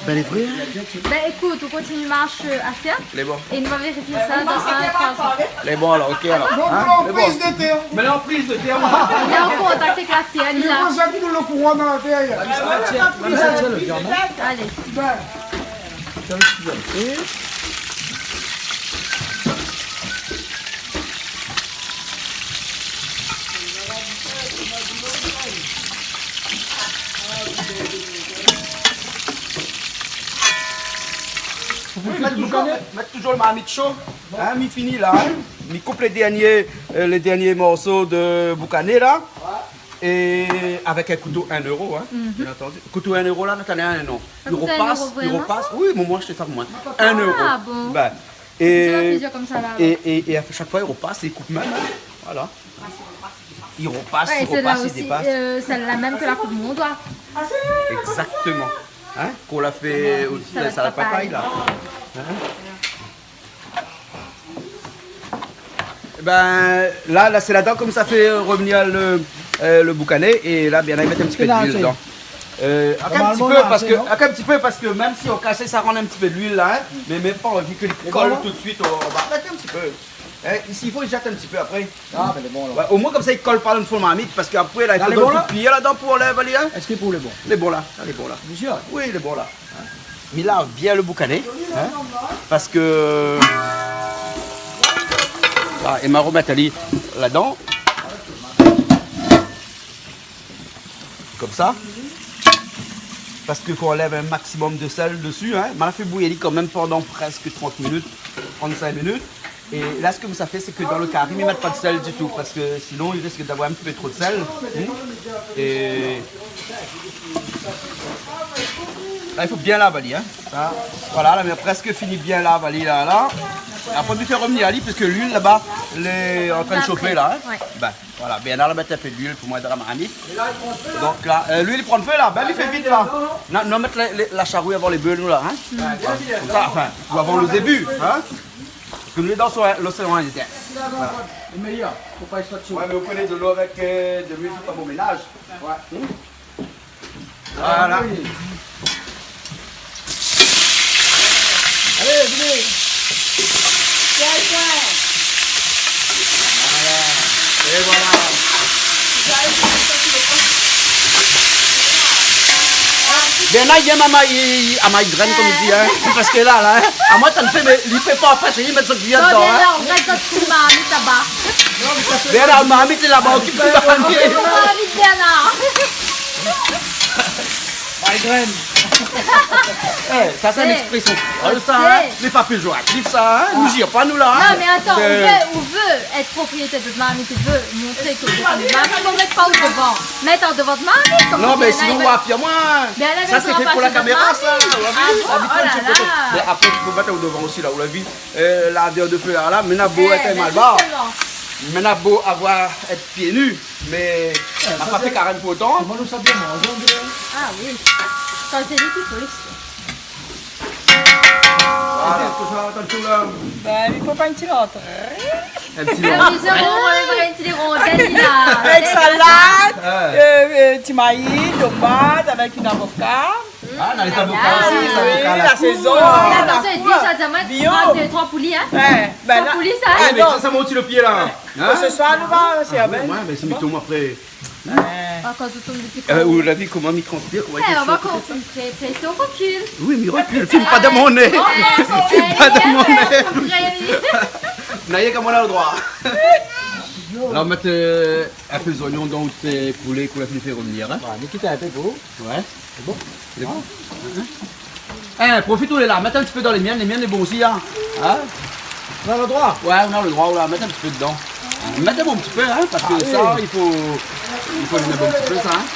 Bin, lé vré, hein ? Bin, ékout, ou kontinié marsh, euh, atèr. Lé bon. É nou va vérifié sa dan sink, troi zour. Lé bon, alor, OK, alor. Donk, hein ? Lé bon. Prise de tèr. Mé la, prise de tèr, moin. Lé an kontakt avèk la tèr, li la. Lé bon, sa, nou lé o kouran dan la tèr. Alé. Bin. Mèt touzour, mèt touzour lo marmit sho. Hein, mi fini la, hein. Mi koup lé dèrnié, euh, lé dèrnié morso de boukané la. É avèk in kouto in euro, hein, bien antandi. Kouto in euro la, nou koné, non. Sa i kout in euro, vréman, sa ? Li ropas, li ropas. Oui, moin, moin la ashté sa pou moin. In euro. Ah bon. Bin, é, é, é a shak foi, li ropas, li koup mèm, hein. Voilà. Li ropas, li ropas, li dépas. Ouais, sé la osi, euh, sèl-la mèm ke la koup mon doi. Exactement. Hein, k'ou la fé, euh, salad papay la. Hein ? Bin, la, la, sé ladan konm sa fé revenir le, euh, le boukané. É la, bien, la, mèt in ti pé d'luil dedan. Euh, atann in ti pé, parske, atann in ti pé, parske mèm si ou kas, sa i rann in ti pé d'luil la, hein, mé, mé pa anvi ke li kol tout de suit, ou va mèt in ti pé. Hein, isi, i fo li zèt in ti pé apré. Ah, bin, lé bon, la. Ouais, omoin konmsa, li kol pa dan lo fon marmit, parske apré, la, i fo done kout pié ladan pou anlèv ali, hein. Èske pou lé bon ? Lé bon, la. Lé bon, la. Lé sir ? Oui, lé bon, la. Mi lav bien lo boukané, hein, parske, ah, é ma romèt ali ladan. Konmsa. Parske fo anlèv in maksimòm de sèl desi, hein. Ma la fé bouyir ali kanmèm pandan prèsk trant minit, trant-sink minit. É la, sak mi sa fé, sé ke dan le kari, mi mèt pa de sèl ditou, parske sinon, i risk d'avoir in ti pé tro de sèl. Hmm. É la, i fo bien lav ali, hin. Sa, voilà, la, mi la prèsk fini bien lav ali, la, la. Apré, mi fé revenir ali, parske luil laba, lé antrin de shofé, la, hin. Dakor. Ouais. Bin, voilà, Bernard la mèt in pé d'luil pou moin dan la marmit. Donk la, euh, luil i pran fé, la. Bin, li fé vit, la. Non, non, mèt la, la, la sharou avan lé bèf, nou, la, hin. Konmsa, anfin, ou avan le début, hin. Parske nou lé dan l'océan Indien. Voilà. Lé méyèr, fo pa li soi sho. Ouais, mé ou koné, de lo avèk, euh, de luil, fé pa bon ménaz. Ouais. Hmm. Voilà. Ah oui. Alé, vien. Voilà. É voilà. Bernard i yèm amay, i, i, amay grèn, konm i di, hin. Parske la, la, hin, amoin, tann fé, mé li pé pa, apré, sé li mèt son kiyèr dedan, hin. Bernard, rèt dan ton marmit laba. Bernard, marmit laba, okip marmit. Marmit, Bernard. Amay grèn. Eh, sa, sé in èksprésion. Eh, sa, hin, lé pa péjoratif, sa, hin. Nou jir pa, nou, la, hin. Non, mé atann, ou vé, ou vé èt propriétèr de marmit, ou vé montré ke ou lé propriétèr de marmit, ou mèt pa ou dovan. Mèt an dovan de marmit, konmsa. Non, mé sinon, ou va pir, moin. Sa, sé fé pou la kaméra, sa. Ou la vi, abitid, ou pé. Ah bon, oh la la. Mé apré, i fo mèt an dovan osi, la, ou la vi. Euh, la, dèyèr de fé, la, la, mé na bo èt malbar. Eh, bin, zistoman. Mé na bo avoir èt pié nu. Mé, eh, ma pa fé karèm pou otan. Koman nou sa bien manzé, on diré ? Ah oui. Sa, sé li ki fé isi. Voilà. Kosa, atann, la. Bin, i fo pa in ti lot. In ti lot. Ah oui, sé bon, on va in ti rondèl, la. Avèk salad, euh, euh, ti mayi, tomat, avèk in avoka. Ah, na lé zavoka osi, zavoka la kour. Oui, la sézon, la kour. Atansion, é di sa, di amoin, bio. Troi, dé, troi pou li, hin. Ouais, bin la, troi pou li, sa. Ah, mé non. Sa, sa mont si le pié, la. Hin ? Sé soir, nou va, sé... Ah, ouais, mé si mi tonm apré. Ouais. Ah, kan ou tonm dopi... Eh, ou la vi koman mi transpir, koman... Eh, i fé sho. On va kontinué, pré-, présé, on recule. Oui, mé recule, film pa dan mon né. Film pa dan mon né. Apré, oui. Na rienk amoin la le droi. La, ou mèt, euh, in pé zoignon dan out, euh, poulé, ke ou la fine fé revenir, hin. Ouais, mé kit in pé pou... Ouais. Lé bon ? Lé bon. Hin ? Eh, profit, ou lé la, mèt in ti pé dan lé mienn, lé mienn lé bon osi, hin. Hin ? Na le droi ? Ouais, ou na le droi, ou la, mèt in ti pé dedan. Mèt in bon ti pé, hin, parske sa, i fo, i fo in bon ti pé, sa, hin.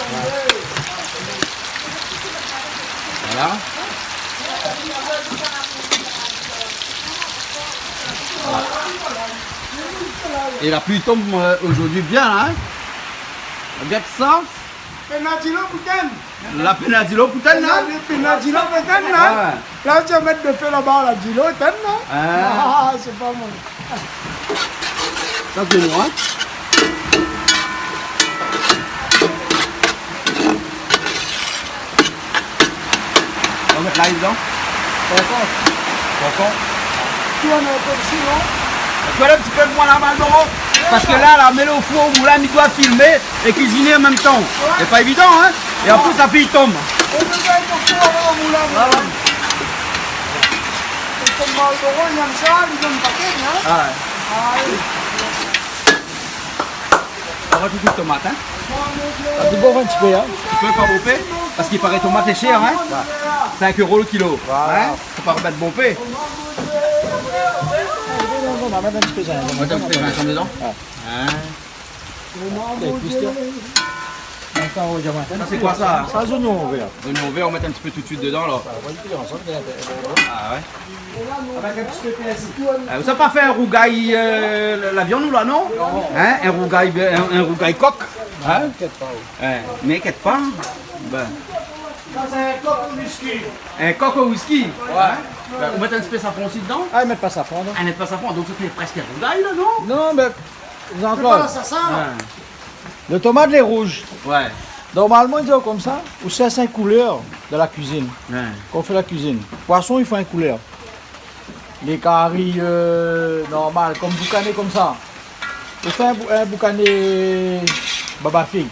Voilà. É la pli i tonm, euh, zordi bien, la, hin. Gèt sa. Pé na dilo pou tinn. La pé na dilo pou tinn, la. Pé na, pé na dilo pou tinn, la. Ouais. La, ou sa mèt dofé laba, la dilo tinn, la. Ah. Ah, sé pa mal. Sa, sé bon, hin. Ou va mèt lay dedan. Poison. Poison. Tourn in pé isi, non ? Tourn in ti pé pou moin la, Malboro. Parske la, la, mèt lo four, ou la, mi doi filmé é kuiziné an mèm tan. Ouais. Sé pa évidan, hin. É an plis, sa fé i tonm. Ou pé fé lo four, ou la, ou la. Ah ouais. É konm Malboro, li yèm sa, li donn pa ké, hin. Ah ouais. Ah oui. Ou va razout tomat, hin. Sa i fo in ti pé, hin. Ou pé pa bonpé, parske i paré tomat lé shèr, hin. Ouais. Sink éro le kilo. Voilà. Hin ? Fo pa romèt bonpé. Non, non, non, nou va mèt in ti pé zinzanm. Ou va mèt in ti pé zinzanm dedan ? Ouais. Hin ? É plis, sa, sa, sé koi, sa ? Sa, zoignon vèr. Zoignon vèr, ou mèt in ti pé tout suit dedan, alor. Ah ouais. Avèk in ti pé pèrsi. Ah, ou sa pa fé in rougay, euh, la, la viann, ou la, non ? Non. Hin, in rougay, in, in rougay kok. Hin ? Inkièt pa, oui. Hin, mé inkièt pa. Bin. Sa, sé in kok o whisky. In kok o whisky. Ouais. Hin ? Bin, ou mèt in ti pé safran osi dedan ? Ah, i mèt pa safran, non. Ah, i mèt pa safran, donk sa fé prèsk in rougay, la, non ? Non, mé Jean-Claude. Sé pa sa, sa. Ouais. Lo tomat lé rouj. Ouais. Normalman, i di konmsa, ou shèrsh in koulèr dan la kuizine. Ouais. Kan ou fé la kuizine. Poison, i fo in koulèr. Lé kari, euh, normal, konm boukané konmsa. Ou fé in bou-, in boukané baba fig.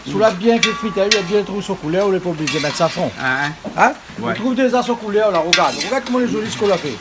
Si ou la bien fé frit, hin, li la bien trouv son koulèr, ou lé pa oblizé mèt safran. Ah, hin. Hin ? Ouais. Ou trouv déza son koulèr, la, rogard. Rogard koman lé zoli sak ou la fé.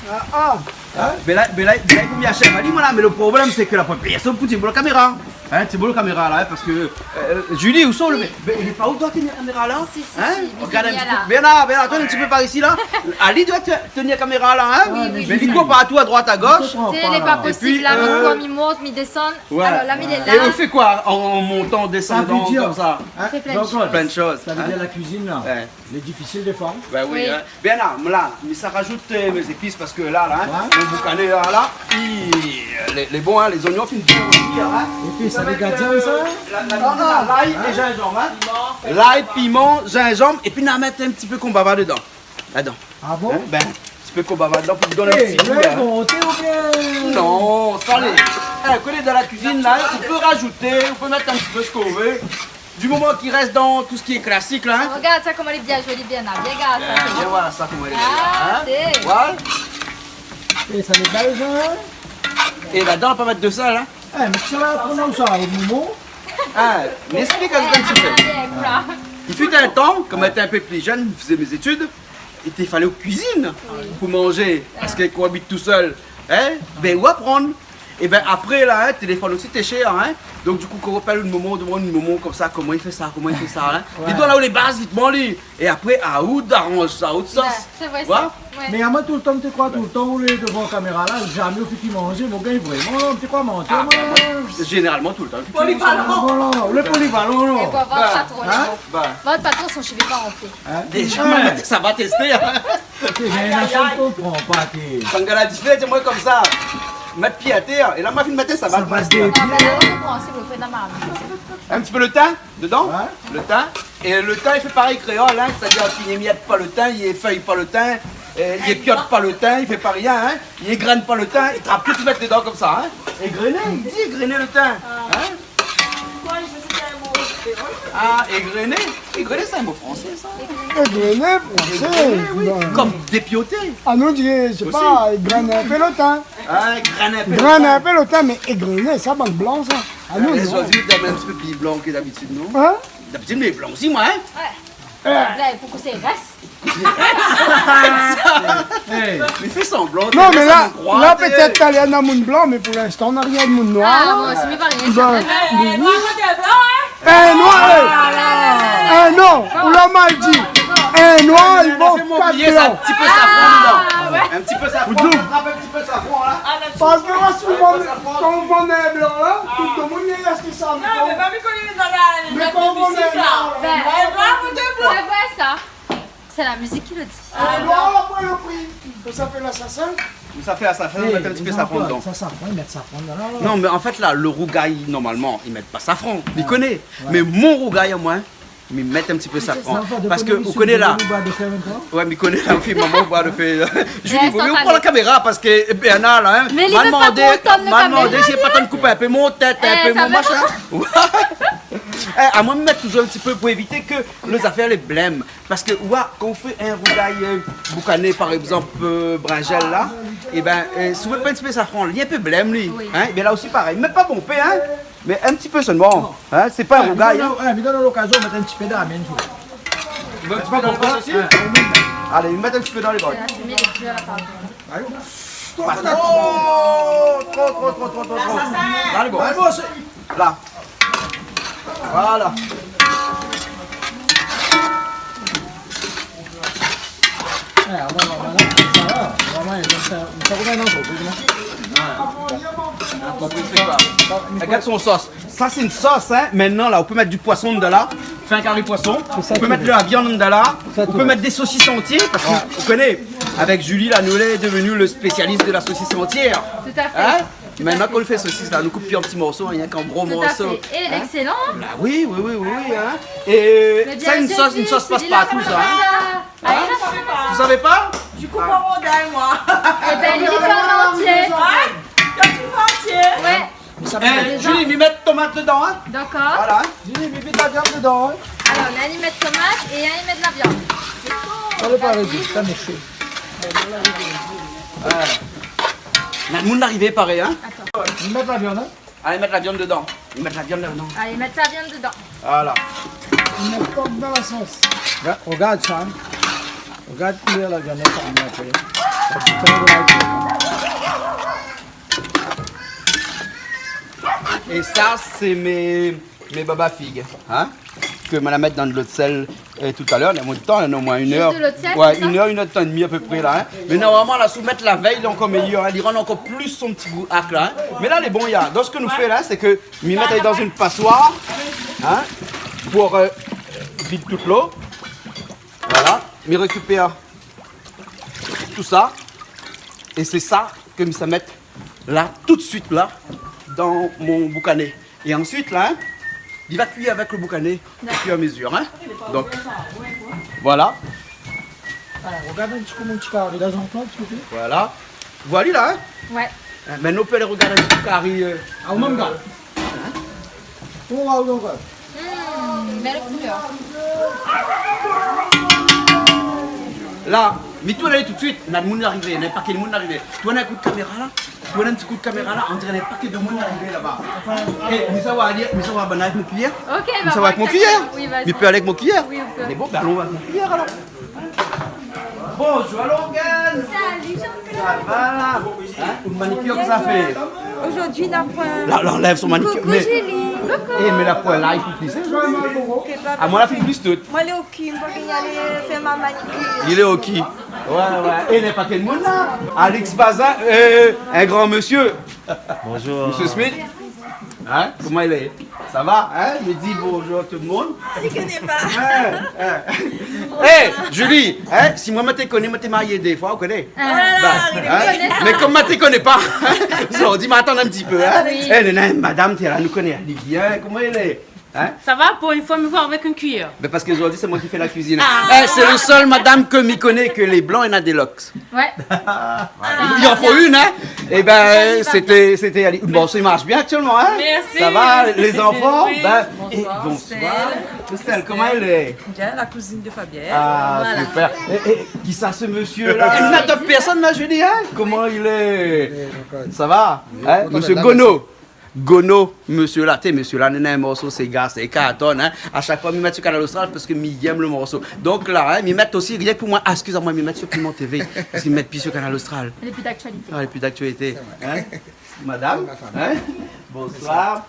Ah, ah. Hin ? Mé la, mé la, mé la, i fo mi ashèv ali, moin la, mé le problèm, sé ke la pa pèrsone pou tir pou la kaméra. Hein, sé bon, la kaméra la, hein, parske, euh, Julie, ousa ou lé ? Mé li lé pa, ou doi tenir la kaméra la ? Si, si, si, li lé la. Regard in ti pé. Bernard, Bernard, atann in ti pé par isi la. Ali doi te-, tenir la kaméra la, hein ? Oui, oui, oui. Mé li kour partou, a droit, a gosh. Sé pa posib la, mi mont, mi désann. Ouais. Alor la, mi lé la. É ou fé koi an, an montan, désandan konmsa ? Sa vé dir, hein, Jean-Claude, plin de shoz, sa vé dir la kuizine la. Ouais. Lé difisil défoi. Ba oui, hein. Bernard, la, mi sa rajout, euh, mé zépis parske la, la, hein, lo boukané la, la, li lé, lé bon, hein, lé zonyon fine bien bouyi, hein. Épi sa, lé gadian, sa. La, la, lay é zinzanm, hein. Lay, piman, zinzanm, épi na mèt in ti pé konbava dedan. Ladan. Ah bon ? Hein, bin, in ti pé konbava dedan pou donn in ti gou, hein. Non, sa lé. Eh, kan ou lé dan la kuizine la, ou pé rajouté, ou pé mèt in ti pé sak ou vé. Du moman ki rès dan tout sak lé klasik la, hein. Regard sa, koman lé bien zoli, bien abiyé, regard sa. Eh, bien, voilà sa, koman lé bien, hein. Voilà. É sa lé bèl, sa, hein. É ladan, ou la pa mèt de sèl, hein. Eh, mé sa la, koman sa, lo moman ? Ah, mi ésplik azot in ti pé. I fut in tan, kan moin té in pé pli jenn, mi fé mé zétid, é té falé ou kuizine pou manzé, parske kan ou abit tousèl, hein, bin, ou aprann. É bin, apré la, hein, téléfone osi té shèr, hein. Donk, du kou, kan ou apèl in momon, ou demann in momon konmsa, koman i fé sa, koman i fé sa, hein. Li donn aou lé baz vitman, li. É apré, aou d'aranz sa a out sos. Bin, sé vré sa. Ouais. Mé amoin, toultan, mi té kroi, toultan ou lé dovan kaméra la, zamé ou fé ki manzé, moin gingn vréman, mi té kroi manzé, moin. Ah, bin, moin, zénéralman, toultan. Polivalan. Voilà, ou lé polivalan, non ? É pou avoir patron, hein ? Bon. Votre patron, son cheveu pas rentré. Hein ? Déza, moin, sa va tèsté, hein. Té, mé na sa, mi konpran pa, té. Kan gala di fé, sé moin konmsa. Mèt pié atèr, é la, ma fine mèt sa va. Sa va dé pié, hein. Ah, bin la, mi konpran, sé bon, fé la marmit. In ti pé lo tin dedan. Ouais. Lo tin. É lo tin, i fé parèy kréol, hein. Sétadir, i émièt pa lo tin, i éfèy pa lo tin, euh, i épiot pa lo tin, i fé pa rien, hein. I égrène pa lo tin, i trap tout, i mèt dedan konmsa, hein. Égrené, i di égrené lo tin. Hein ? Pourquoi il se dit un mot ? Ah, égrené. Égrené, sé in mo fransé, sa. Égrené, fransé, oui. Konm dépioté. Ah non, di, sé pa, i grène in pé lo tin. Ah, i grène in pé lo tin. I grène in pé lo tin, mé égrené, sa, bann blan, sa. Ah non, non. Lé zoizo lé in ti pé pli blan ke dabitid, non ? Hein ? Dabitid, lé blan osi, moin, hein ? Ouais. Bin, pou kou sé rès. Hey. Li fé sanblan. Non, mé la, la, pétèt talèr na moun blan, mé pou linstan, na rienk moun noir. Ah, moin osi, mi voi rien. Bin, noir, koté blan, hein ? In noir, eh. Voilà. Eh non, ou la mal di. In noir, i vo kat blan. In ti pé safran dedan. Ah, ouais. In ti pé safran, ou trap in ti pé safran la. Parske moin, souvan, kan ou vann in blan la, tout demoun i ashèt sa. Non, mé pa mi koné dan la, mé kan ou vann in blan la, in noir, i vo dé blan. Sé vré sa. Sé la mizik ki lo di. In noir, la, pou lo pri. Pou sa fé lasasin. Pou sa fé lasasin, mèt in ti pé safran dedan. Sa, safran, mèt safran dedan la. Non, mé an fèt, la, lo rougay, normalman, i mèt pa safran. Li koné. Ouais. Mé mon rougay amoin, mi mèt in ti pé safran. Parske ou koné la. Ouais, mi koné la, ou fé momon, ou boi lo fé. Julie, vo mié ou pran la kaméra parske, eh, Bernard la, hein, mé li vé pa pran lo tan, la, ma demandé si li pé pa koup in pé mon tèt, in pé mon machin. Eh, sa va. Eh, amoin, mi mèt touzour in ti pé pou évité ke lé zafèr lé blèm. Parske, ouais, kan ou fé in rougay, euh, boukané, par égzanp, euh, brinzèl la, é bin, euh, si ou mèt pa in ti pé safran, li lé in pé blèm, li. Oui. Hein ? Ébin la osi parèy. Mé pa bonpé, hein ? Mé in ti pé solman. Hein ? Sé pa in rougay, hein ? Mé donn lokazion, mèt in ti pé dan la mèn, tu vois. Mèt in ti pé dan lo bol osi ? Alé, mèt in ti pé dan lo bol. Sé la fimé, lé di a la parti. Pa tro, tro, tro. La, lé bon. La. Voilà. Eh, voilà, voilà. Sa va, vréman, sa, sa revien dan lo trik, non ? Ouais. Rogard son sos. Sa, sé in sos, hein. Mintnan, la, ou pé mèt du poisson dedan la. Fé in kari poisson. Ou pé mèt de la viann dedan la. Ou pé mèt dé sosis antié, parske ou koné, avèk Julie, la, nou lé devenu le spécialiste de la saucisse entière. Tout à fait. Hein ? Tout à fait. Mintnan, kan nou fé sosis la, nou koup pi an ti morso, rienk an gro morso. Tout à fait. Et elle est excellente. Bah oui, oui, oui, oui, oui, hein. Et sa, in sos, in sos pa partou, sa, hein. Hein ? Vous savez pas ? Je coupe en rondelles, moi. Eh ben, lui, il fait en entier. Ouais ? Toi, tu fais entier. Ouais. Eh, Julie, mi mèt tomat dedan, hein ? D'accord. Voilà. Julie, mi vit la viann dedan, hein ? Alors, néna i mèt tomat é néna i mèt la viann. Alé, parèy, sa mèt shé. Ouais. La, moun la arivé parèy, hein ? Attends. Mi mèt la viann, hein ? Alé, mèt la viann dedan. Mèt la viann dedan. Alé, mèt la viann dedan. Voilà. Mèt pa dan la sos. Rogard, rogard sa, hein. Rogard koulèr la viann, sa, mèt apré. Sa, sa, sa. É sa, sé mé, mé baba fig, in, ke ma la mèt dan dolo d'sèl, eu, talèr. Na moin d'tan, na omoin inn èr. Zis dolo d'sèl, sé sa ? Ouais, inn èr, inn èr d'tan é dmi apépré la, in. Mé normalman, la, si ou mèt la vèy, lé ankor méyèr, in. Li rann ankor plis son ti gou ak la, in. Mé la, lé bon, ya. Donk, sak nou fé la, sé ke mi mèt ali dan inn pasoir, in, pou, eu, vid tout lo. Voilà. Mi rékipèr tout sa. É sé sa ke mi sa mèt la, tout suit la, dan mon boukané. É ansuit la, in, li va kui avèk lo boukané, o fur é a mezur, in. Donk, voilà. Alor, rogard in ti kou mon ti kari la, Jean-Claude, siouplé. Voilà. Voilà la, in. Ouais. Eu, mintnan, ou pé alé rogard in ti kou kari, eu, Ah, ou mèm gard. Ou va, ou va. Hmm, bèl koulèr. La, mi tourn ali tout suit, na d'moun arivé, na in pakèt d'moun arivé. Tourn in kou d'kaméra la, tourn in ti kou d'kaméra la, on diré na in pakèt d'moun arivé laba. É, mi sava ali, mi sava bann avèk mon kuiyèr. Ok, mi sava avèk mon kuiyèr. Oui, vas-y. Mi pé alé avèk mon kuiyèr. Oui, ou pé. Mé bon, bin, alon avèk mon kuiyèr alor. Bonjour Lorgane. Salut Jean-Claude. Sa va ? In ? Out manikir, kosa la fé ? Zordi, na poin. La, la anlèv son manikir. Coucou, mé Julie. Coucou. É, mé la poin la, li plis zordi. Sé pa Ah, moin la fé plis tout. Moin lé oki, moin lé oki. Ouais, ouais. É, na pa kèl moun la. Alix Bazin, eu, in gran mésyé. Bonjour. Mésyé Smith. In ? Koman i lé ? Sa va, in ? Mi di bonjour tout lo moun. Li koné pa. In, in. É, Julie, in, si moin, moin té koné, moin té marié dé foi, ou koné ? Ah. Oh la la, in ? Mé kom moin té koné pa, zordi, ma atann in ti pé, in ? Ah oui. É, néna in madam, té la, nou koné ali bien, koman i lé ? In ? Sa va, pou inn foi, mi voi avèk in kuiyèr. Bin, parske zordi, sé moin ki fé la kuizine. Ah. É, sé lo sèl madam ke mi koné ke lé blan é na dé lok. Ouais. Voilà. I an fo inn, in ? Ébin, sété, sété ali. Bon, sa i marsh bien aktièlman, in ? Mèrsi. Sa va, lé zanfan ? Oui. Bin, bonsoir, é bonsoir. Estelle. Estelle, koman i lé ? Bien, la cousine de Fabienne. Ah, super. Voilà. É, é, kisa sé mésyé la ? Néna d'ot pèrsone la, Julie, in ? Koman i lé ? Sa va ? In ? Mésyé Gono. Gono, mésyé la, té, mésyé la, néna in morso séga, sé karton, in. A shak foi, mi mèt su Kanal Austral parske mi yèm lo morso. Donk la, in, mi mèt osi, rienk pou moin, ah, eskiz amoin, mi mèt su Piment T V, parske mi mèt pi su Kanal Austral. Lé pi d'aktualité. Ah, lé pi d'aktualité, in. Madam, in ? Bonsoir.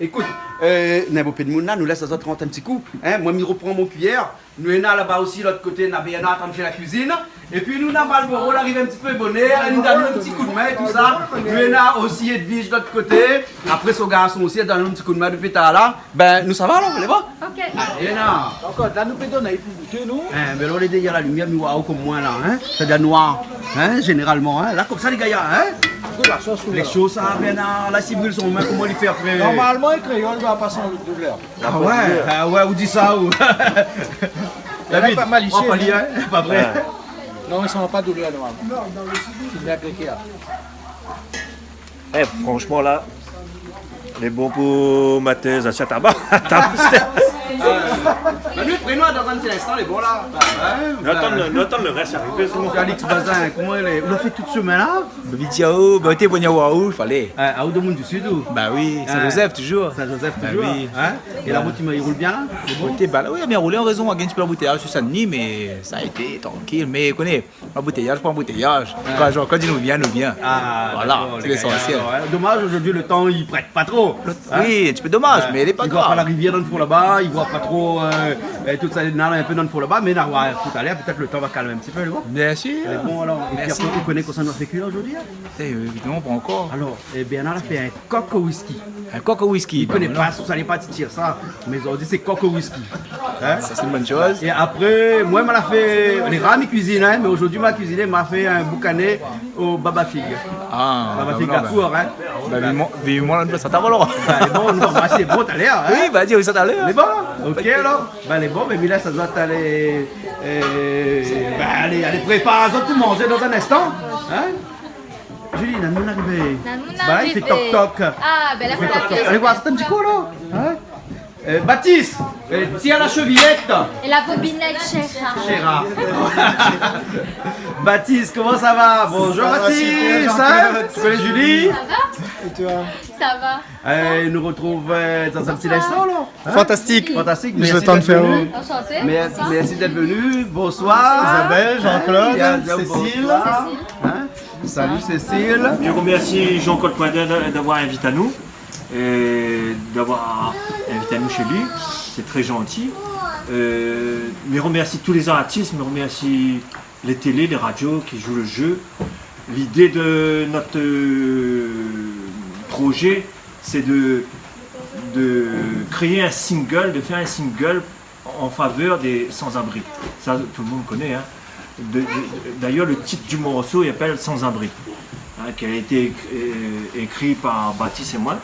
Ékout, eu, néna bonpé d'moun la, nou lès azot rant in ti kou, in. Moin, mi ropran mon kuiyèr. Nou néna laba osi, lot koté, na Bernard antrinn fé la kuizine. Épi nou néna Malboro, la ariv in ti pé bonèr, li donn anou in ti koudmin, tousa. Nou néna osi Edwige lot koté. Apré, son garson osi, li donn anou in ti koudmin dopi talèr la. Bin, nou sava alor, lé bon ? Ok. Alé, la. Donk, la, nou pé donn ali pou gouté, nou. In, mé la, lé dèrièr la limièr, mi voi aou kom moin la, in. Sa i doi noir, in, zénéralman, in. La, komsa, lé gayar, in. Lé sho, sa, Bernard. La, si i bril son min, koman li fé apré ? Normalman, in kréol i doi pa san doulèr. Ah ouais, ah ouais, ou di sa, ou. David, pa mal isi, in, pa vré. Non, i san pa doulèr, non. Lé bien piké, in. É, fransman, la, lé bon pou maté, zasièt a ba. Bin, nou, prénom, dan in ti linstan, lé bon, la. Nou atann lo, nou atann lo rès arivé, sé bon. Alix Bazin, koman i lé ? Ou la fé tout shomin la ? Bin, vit, ya, ou, bin, té vni oir aou, falé. Ah, aou, domoun di Sid, ou ? Ba oui, Saint-Joseph, toujour. Saint-Joseph, toujour, in ? É la rout, i roul bien, la ? Lé bon ? Koté, ba la, oui, bien roulé, an rézon, na in ti pé anboutéyaz su Saint-Denis, mé sa la été trankil. Mé, koné, anboutéyaz pou anboutéyaz. Kan Jean-Claude i di nou vien, nou vien. Ah, voilà, dakor, sé lésansièl. Alor, in. Domaz, zordi, lo tan, i prèt pa tro. Oui, in ti pé domaz, mé lé pa grav. I voi pa la rivièr dan lo fon laba, i voi pa tro, eu, eu, tout sa, néna in pé dan lo fon laba, mé nou va oir talèr, pétèt lo tan va kalm in ti pé, lé bon ? Biensir. Lé bon, alor, épi apré, ou koné kosa nou la fé kui la zordi, in ? É, eu, évidaman, pa ankor. Alor, é, Bernard la fé in kok o whisky. In kok o whisky, li koné pa, sa lé pa ti tir sa, mé zordi sé kok o whisky. In ? Sa sé in bone shoz. É apré, moin, ma la fé, lé rar mi kuizine, in, mé zordi ma kuiziné, ma fé in boukané o baba fig. Ah, baba fig, dakor, in. Ba, viv amoin, viv amoin, nou fé sa talèr, alor. Ba, lé bon, nou va mashé bon talèr, in. Oui, ba, di sa talèr. Lé bon, ok, alor. Ba, lé bon, mé mi lès azot alé, eu, ba, alé, alé prépar azot pou manzé dan in instan, in. Julie, na moun arivé. Na moun arivé. Ba, i fé tok tok. Ah, bin, la, i fé tok tok. Alé oir sa in ti kou, la. In ? Eu, Batis, eu, tir la sheviyèt. É la bobinèt, Chéra. Chéra. Batis, koman sa va ? Bonjour, Batis. Sa va, super, in ? Jean-Claude. Ou koné Julie ? Sa va ? É toi ? Sa va. Eu, nou artrouv, eu, dan in ti linstan, la. In ? Fantastik. Fantastik, mèrsi d'èt vni. Enchanté. Bonsoir. Mèrsi, mèrsi d'èt vni. Bonsoir. Isabelle, Jean-Claude, Cécile. Bonsoir. Cécile. In ? Salut, Cécile. Mi romèrsi Jean-Claude Coindin d'a-, d'avoir invit anou. euh, d'avoir invité anou shé li. C'est très gentil. Euh, mi remèrsi tout lé zartis, mi remèrsi lé télé, lé radio ki zoué le jeu. L'idée de notre, euh, projet, c'est de, de créer un single, de faire un single en faveur des sans-abri. Ça, tout le monde connaît, hein. De, de, d'ailleurs, le titre du morceau, il s'appelle Sans-abri, hein, qui a été écrit, euh, écrit par Batis et moi.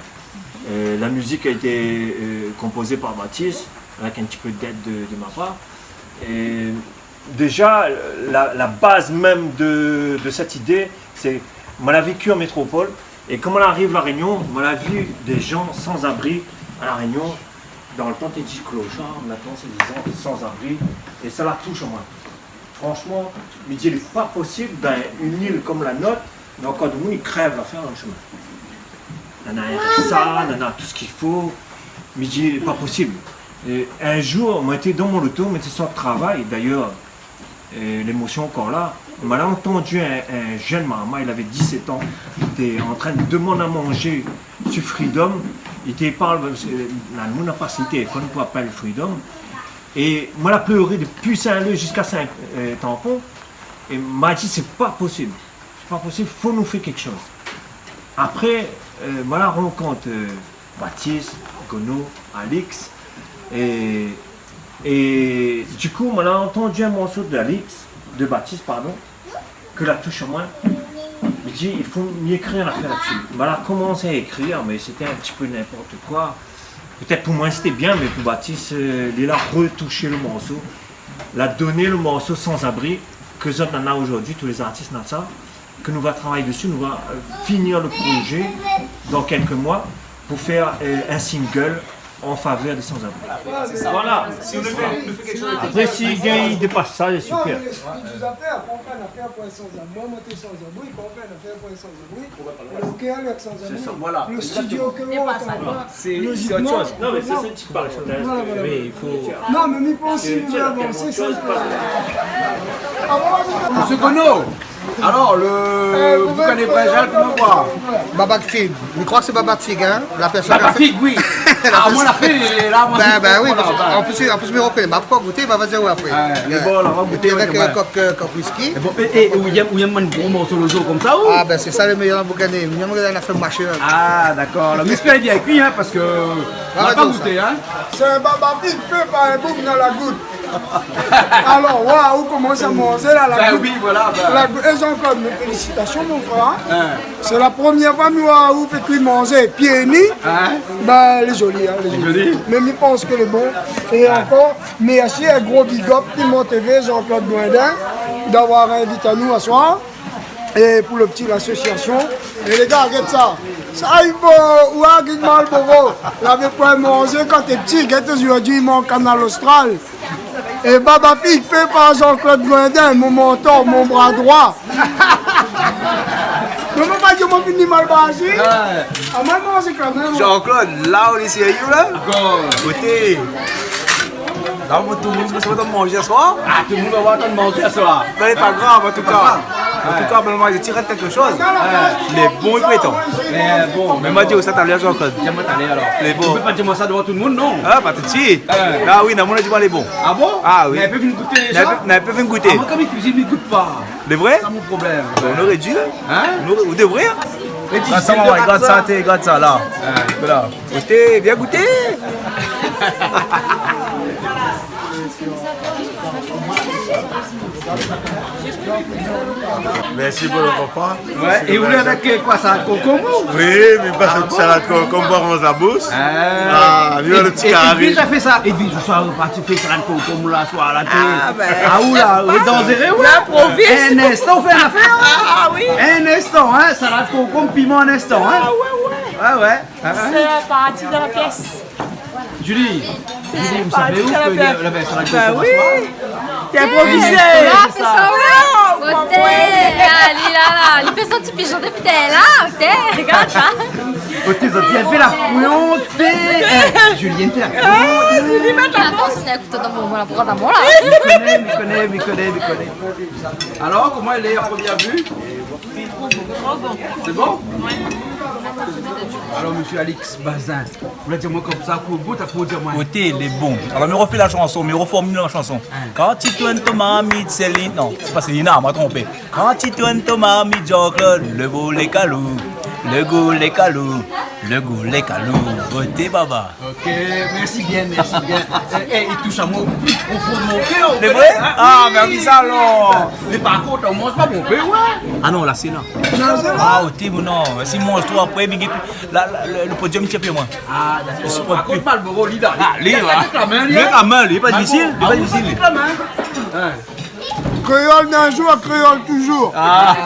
Euh, la musique a été, euh, composée par Batis, avec un petit peu d'aide de, de ma part. Et déjà, la, la base même de, de cette idée, c'est, moin la vécu en métropole, é kan moin la ariv La Réunion, moin la vu des gens sans abri à La Réunion. Dans le temps, té di clochard, maintenant, c'est des gens sans abri. É sa la toush amoin. Franchement, mi di, lé pa posib, dan une île comme la nôtre, néna ankor demoun i krèv la fin dan le chemin. Néna R S A, néna tout ce qu'il faut. Mi di, lé pa posib. É un jour, moin té dan mon loto, moin té sort travay, d'ailleurs, euh, l'émotion ankor la. Moin la antandu un, un jeune marmay, il avait dix-sept ans, il était en train de demander à manger sur Freedom. Il était parle, euh, la moun la pas le téléphone pour appeler Freedom. É moin la pleuré depuis Saint-Leu jusqu'à Saint, euh, Tampon. É ma di, c'est pas possible. C'est pas possible, faut nou fé quelque chose. Après, euh, moin la rankont, euh, Batis, Gono, Alix. É, é du coup, moin la antandu un morceau d'Alix, de Batis, pardon, ke la toush amoin. Mi di, il faut mi ékrir in afèr la-dsi. Moin la komans ékrir, mé sété un petit peu n'importe quoi. Peut-être pour moi c'était bien, mais pour Batis, euh, li la retoush le morceau, la donn le morceau Sans-abri, ke zot néna aujourd'hui, tous les artistes néna sa, ke nou va travay dessus, nou va, euh, finir le projet dans quelques mois pour faire, euh, un single en faveur des sans-abri. Voilà. Si nou fé, nou fé kékshoz. Après, si i gingn dépass sa, lé super. Non, mé lespri di zafèr, kan ou fé in afèr pou in sans-abri, moin té sans-abri, kan ou fé in afèr pou in sans-abri, le kèr lé èk sans-abri. Sé sa, voilà. Le studio ke ou antann pa, logiquement, sé ot shoz. Non, mé sa, sé in ti parantèz. Voilà, voilà. Mé i fo... Non, mé mi pans ke nou va avansé, sa, i fo... Monsieur Gono, alors, le boukané brinzal, koman i lé ? Baba Fig. Mi kroi sé Baba Fig, hein, la pèrsone... Baba Fig, oui. Ah, moin la fé, la, moin... Ben, ben oui, voilà, parce que, en plus, en plus, mi rokoné. Mé apré, gouté, ben, va dir, ouais, apré. Ouais, mé bon, la, va gouté, ouais. Avèk, euh, kok, euh, kok whisky. É bon, é, é, ou yèm, ou yèm bann gro morso lo zour konmsa, ou ? Ah, ben, sé sa le méyèr dan boukané. Mi yèm kan la fé marshé, hein. Ah, dakor. La, mi éspèr bien kui, hein, parske... Ah, nou la pa gouté, hein. Sé in Baba Fig fé par in boug dan la gout. Alor, waouh, ou komans manzé la, la gout. Ben oui, voilà, ben. La gout. É Jean-Claude, mes félicitations, mon frère. Hein. Sé la promièr foi mi oi ou fé kui manzé pié ni. Hein ? Ben, lé zoli, hein, lé zoli. Lé zoli. Mé mi pans ke lé bon. É ankor, mèrsi, in gro big up, Piment T V, Jean-Claude Blondin, d'avoir invit anou aswar. É pou le pti, l'association. É lé gars, gèt sa. Sa i fo, ou a gèt Malboro. Lavé poin manzé kan té pti, gèt zordi i manz Kanal Austral. É Baba Fig fé par Jean-Claude Blondin, mon mentor, mon bra droi. Mé moin pa di moin fini mal basi. Ouais. Ah, moin manzé kan mèm. Jean-Claude, la ou lé sérieux la ? Bon. Koté. La, tout le monde va voir ton manger ce soir. Ah, tout le monde va voir ton manger ce soir. Mé lé pa grav, an tou ka. An tou ka, mé moin, mi tir kékshoz. Lé bon, i prétan. Mé bon, mé moin, di sa talèr, Jean-Claude. Di amoin talèr, alor. Lé bon. Ou pé pa di amoin sa dovan tout le monde, non ? Ah, pa tout de suite. Ah oui, non, moin la di aou lé bon. Ah bon ? Ah oui. Mé i pé vni gouté déza ? Mé i pé vni gouté. Ah, moin, kom mi kuizine, mi gout pa. Lé vré ? Sé sa mon problèm. Bon, nou noré di, hein ? Hein ? Nou noré, ou devré, hein ? Gard sa, gard sa, té, gard sa, la. Voilà. Gout, vien gouté. Merci pour le repas. Ouais, é ou lé avèk, euh, koi, salad konkonm, ou ? Oui, mé pa salad konkonm, pa ranz la boush. Ah. Ah, viv le ti kari. É, é, é Edwige la fé sa. Edwige, ou sa parti fé salad konkonm la, swar la, té. Ah, ben. Ah, ou la, ou lé danzéré, ou la. L'improviste. In instan, ou fé in afèr, hein. Ah, oui. In instan, hein, salad konkonm, piman, in instan, hein. Ah, ouais, ouais. Ouais, ouais. Sé la parti dan la pyès. Julie, Julie, ou savé ou ke la, la salad konkonm aswar ? Té inprovizé. Sé sa. Oté, ali la la, li fé son ti pijon dopi talèr la, oté, gard sa. Oté, zot la bien fé la pwint, oté. Eh, Julie, fé la pwint. Ah, Julie, mèt la pwint. Atann, si na in kouto dan mon min la, pou rant dan mon la. Mi koné, mi koné, mi koné, mi koné. Alor, koman i lé, a première vue ? Trop bon. C'est bon ? Ouais. Alor, mésyé Alix Bazin, ou la di amoin konmsa, pou gout, pou di amoin. Oté, lé bon. Alor, mi refé la shanson, mi reformil la shanson. Hein. Kan ti tourn ton marmit, Céline, non, sé pa Céline, moin la tronpé. Kan ti tourn ton marmit, Jean-Claude, le gou lé kalou, le gou lé kalou, le gou lé kalou. Oté, baba. Ok, mèrsi bien, mèrsi bien. Eh, eh, i toush amoin o pli profon de mon kèr, ou koné, hein ? Sé vré ? Ah, mé oui, sa alor. Mé par kont, ou manz pa bonpé, ouais. Ah non, la sé la. Non, sé la. Ah, oté, mon non. Si mi manz tro apré, mi gingn pi, la, la, le, le podium i tien pi amoin. Ah, dakor. Par kont, Malboro, li la. Ah, li, ouais. Avèk la min, li, hein. Avèk la min, li, pa difisil, li, pa difisil. Avèk la min. Hein. Kréol d'in zour, kréol touzour. Ah,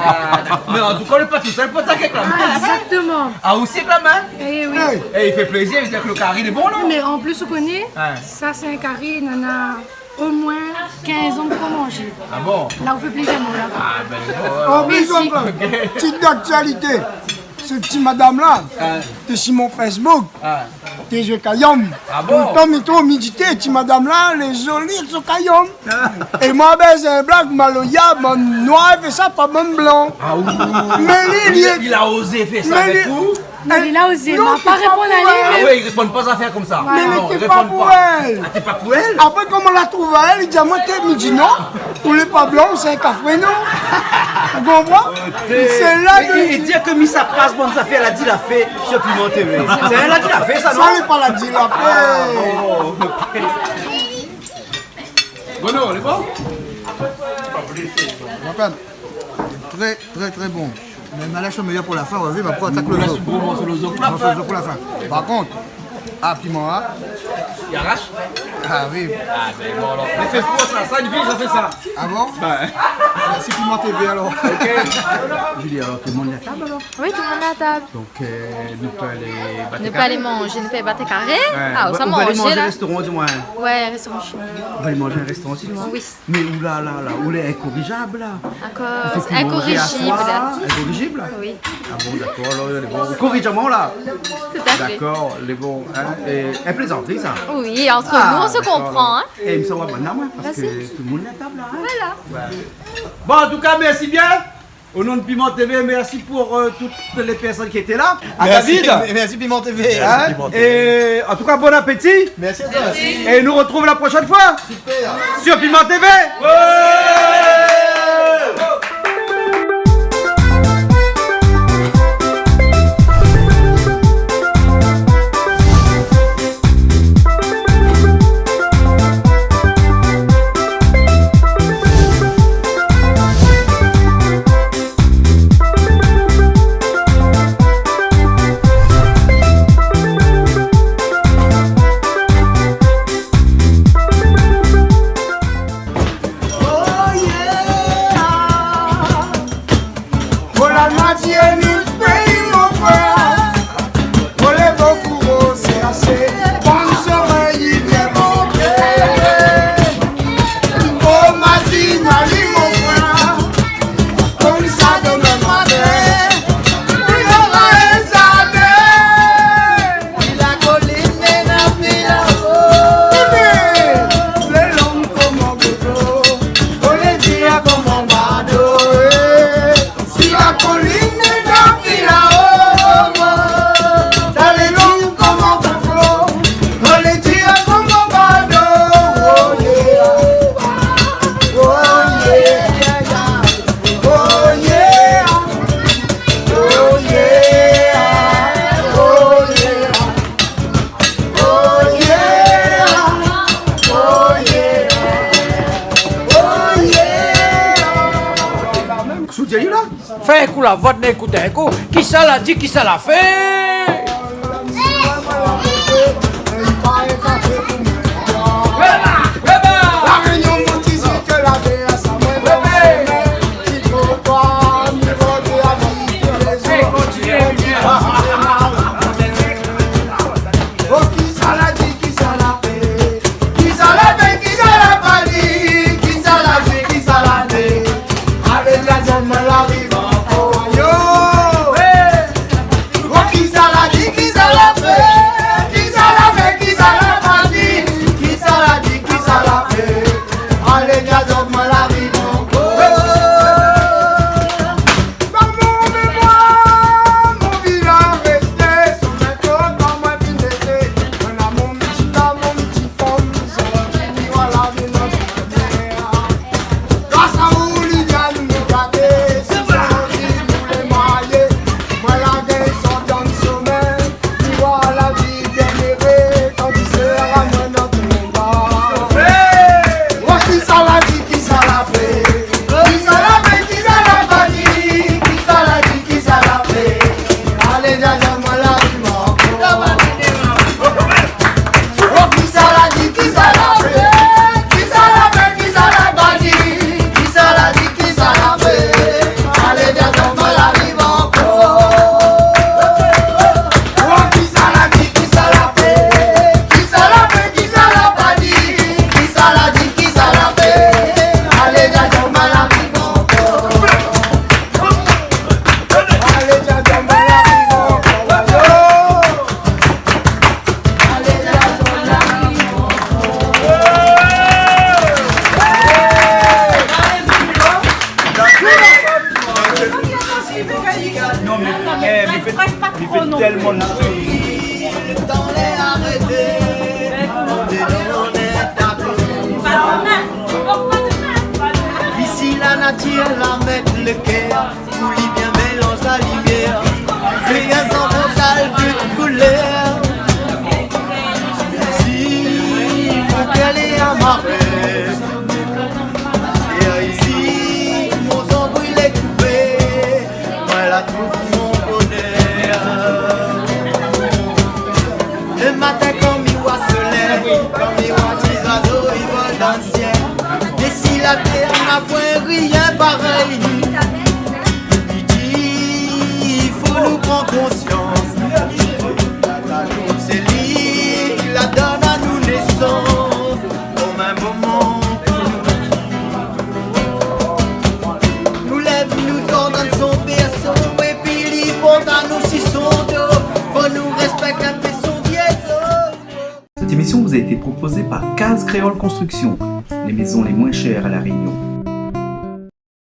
mé an tou ka, lé pa tousèl pou sa, avèk la min. Ah, exactement. Ah, osi avèk la min. Eh oui. Hey. Eh, i fé plézir, i vé dir ke le kari lé bon, non ? Mé an plis, ou koné, ouais, sa sé in kari, nana omoin kinz an ke moin la manzé. Ah bon ? La ou fé plézir amoin la. Ah, ben, bon, alor. An plis, mèrsi. An plis, ti d'aktialité. Sé ti madam la, ah, té si mon Facebook, ah, té zoué kayanm. Ah bon ? Lontan mi trouv, mi di, té, ti madam la lé zoli èk son kayanm. Ah. É moin, ben, sé in blag, maloya, bann noir i fé sa, pa bann blan. Ah oui, oui, oui. Mé li, li, li la ozé fé sa avèk ou ? Mé li la ozé, non, ma pa réponn ali, mé... Ah ouais, i réponn pa zafèr konmsa. Voilà. Non, i réponn pa. Mé li, té pa pou èl. Ah, té pa pou èl ? Apré, koman la trouv aèl, li di amoin, té, mi di non. Ou lé pa blan, ou sé in kafré, non ? Ou konpran ? Té, sé la é, é, é dir ke mi sa pas bann zafèr la di la fé sur Piment T V. Sé la di la fé, sa, non ? Sa lé pa la di la fé. Ah, bon, ok. Bon, non, lé bon ? Antoine, très, très, très bon. Mé ma lès lo méyèr pou la fin, ou va vi, ma pou atak lo zo. Ou lès lo gro morso, lo zo pou la fin. Morso zo pou la fin. Par kont, ah, piman, hein ? I arash ? Ah oui. Ah, ben bon, alor. Mé sé pou sa, sa, in vi, sa fé sa. Ah bon ? Ben. Mèrsi Piment T V, alor. Ok. Julie, alor, tout le monde est à table, alors ? Oui, tout le monde est à table. Donc, euh, nou pé alé bat karé. Nou pé alé manzé, nou pé bat karé. Ouais. Ah, ou sa manzé la ? Ou va alé manzé restaurant, di amoin. Ouais, restaurant chinois. Ou va alé manzé in restaurant chinois ? Oui. Mé ou la, la, la, ou lé inkorijab, la. Dakor, ou fé pi manzé a soi, inkorijab. Inkorijab ? Oui. Ah bon, dakor, alor, lé bon. Ou koriz amoin, la. Tout à fait. Dakor, lé bon, hein. É, in plézantri, sa. Oui, entre nous, on se comprend, hein. Ah, dakor, alor. É, mi sa va bann la, moin, parske tout le monde lé a tab, la, hein. Voilà. Ouais. Bon, an tou ka, mèrsi bien. Au nom de Piment T V, merci pour, euh, toutes les personnes qui étaient là. À David. Merci, merci Piment T V. Hein ? Merci Piment T V. Et en tout cas, bon appétit. Merci à toi aussi. Et nous retrouvons la prochaine fois. Super. Sur Piment T V. Ouais. Oh yeah. Pou la nati é nout péi, mon frèr. Pou lé bokou, sé asé. Bann zorèy i vien manké. Pou mazine ali, mon frèr. Konmsa, domin matin, nou nora ézalté. La kolin néna fila o. Lé long koman bouto, o lé dir koman bado, é. Si la kolin néna fila o, sa lé long koman bouto, o lé dir koman bado. Oh yeah, oh yeah, oh yeah. Oh yeah, oh yeah, oh yeah, oh yeah, oh yeah. Sou Dieu la. Fé in kou la vot, ékout in kou. Kisa la di, kisa la fé ? La mèt lo kèr, pou li bien mélanz la limièr. Fé in zanfan kal tout koulèr. Si mon kèr lé amaré, é isi mon zanbri lé koupé, moin la trouv mon bonèr. Lo matin kan mi oi solèy, kan mi oi ti zoizo i vol dan lo sièl. Mé si la tèr na poin rien parèy, li di, i fo nou pran konsians. Sé li la donn anou nésans. Kom in moman pou nou. Nou lèv, nou dor dan son bèrso, épi li port anou si son do. Fo nou rèspèk in pé son vié zo. Cette émission vous a été proposée par Case Créole Construction, les maisons les moins chères à La Réunion.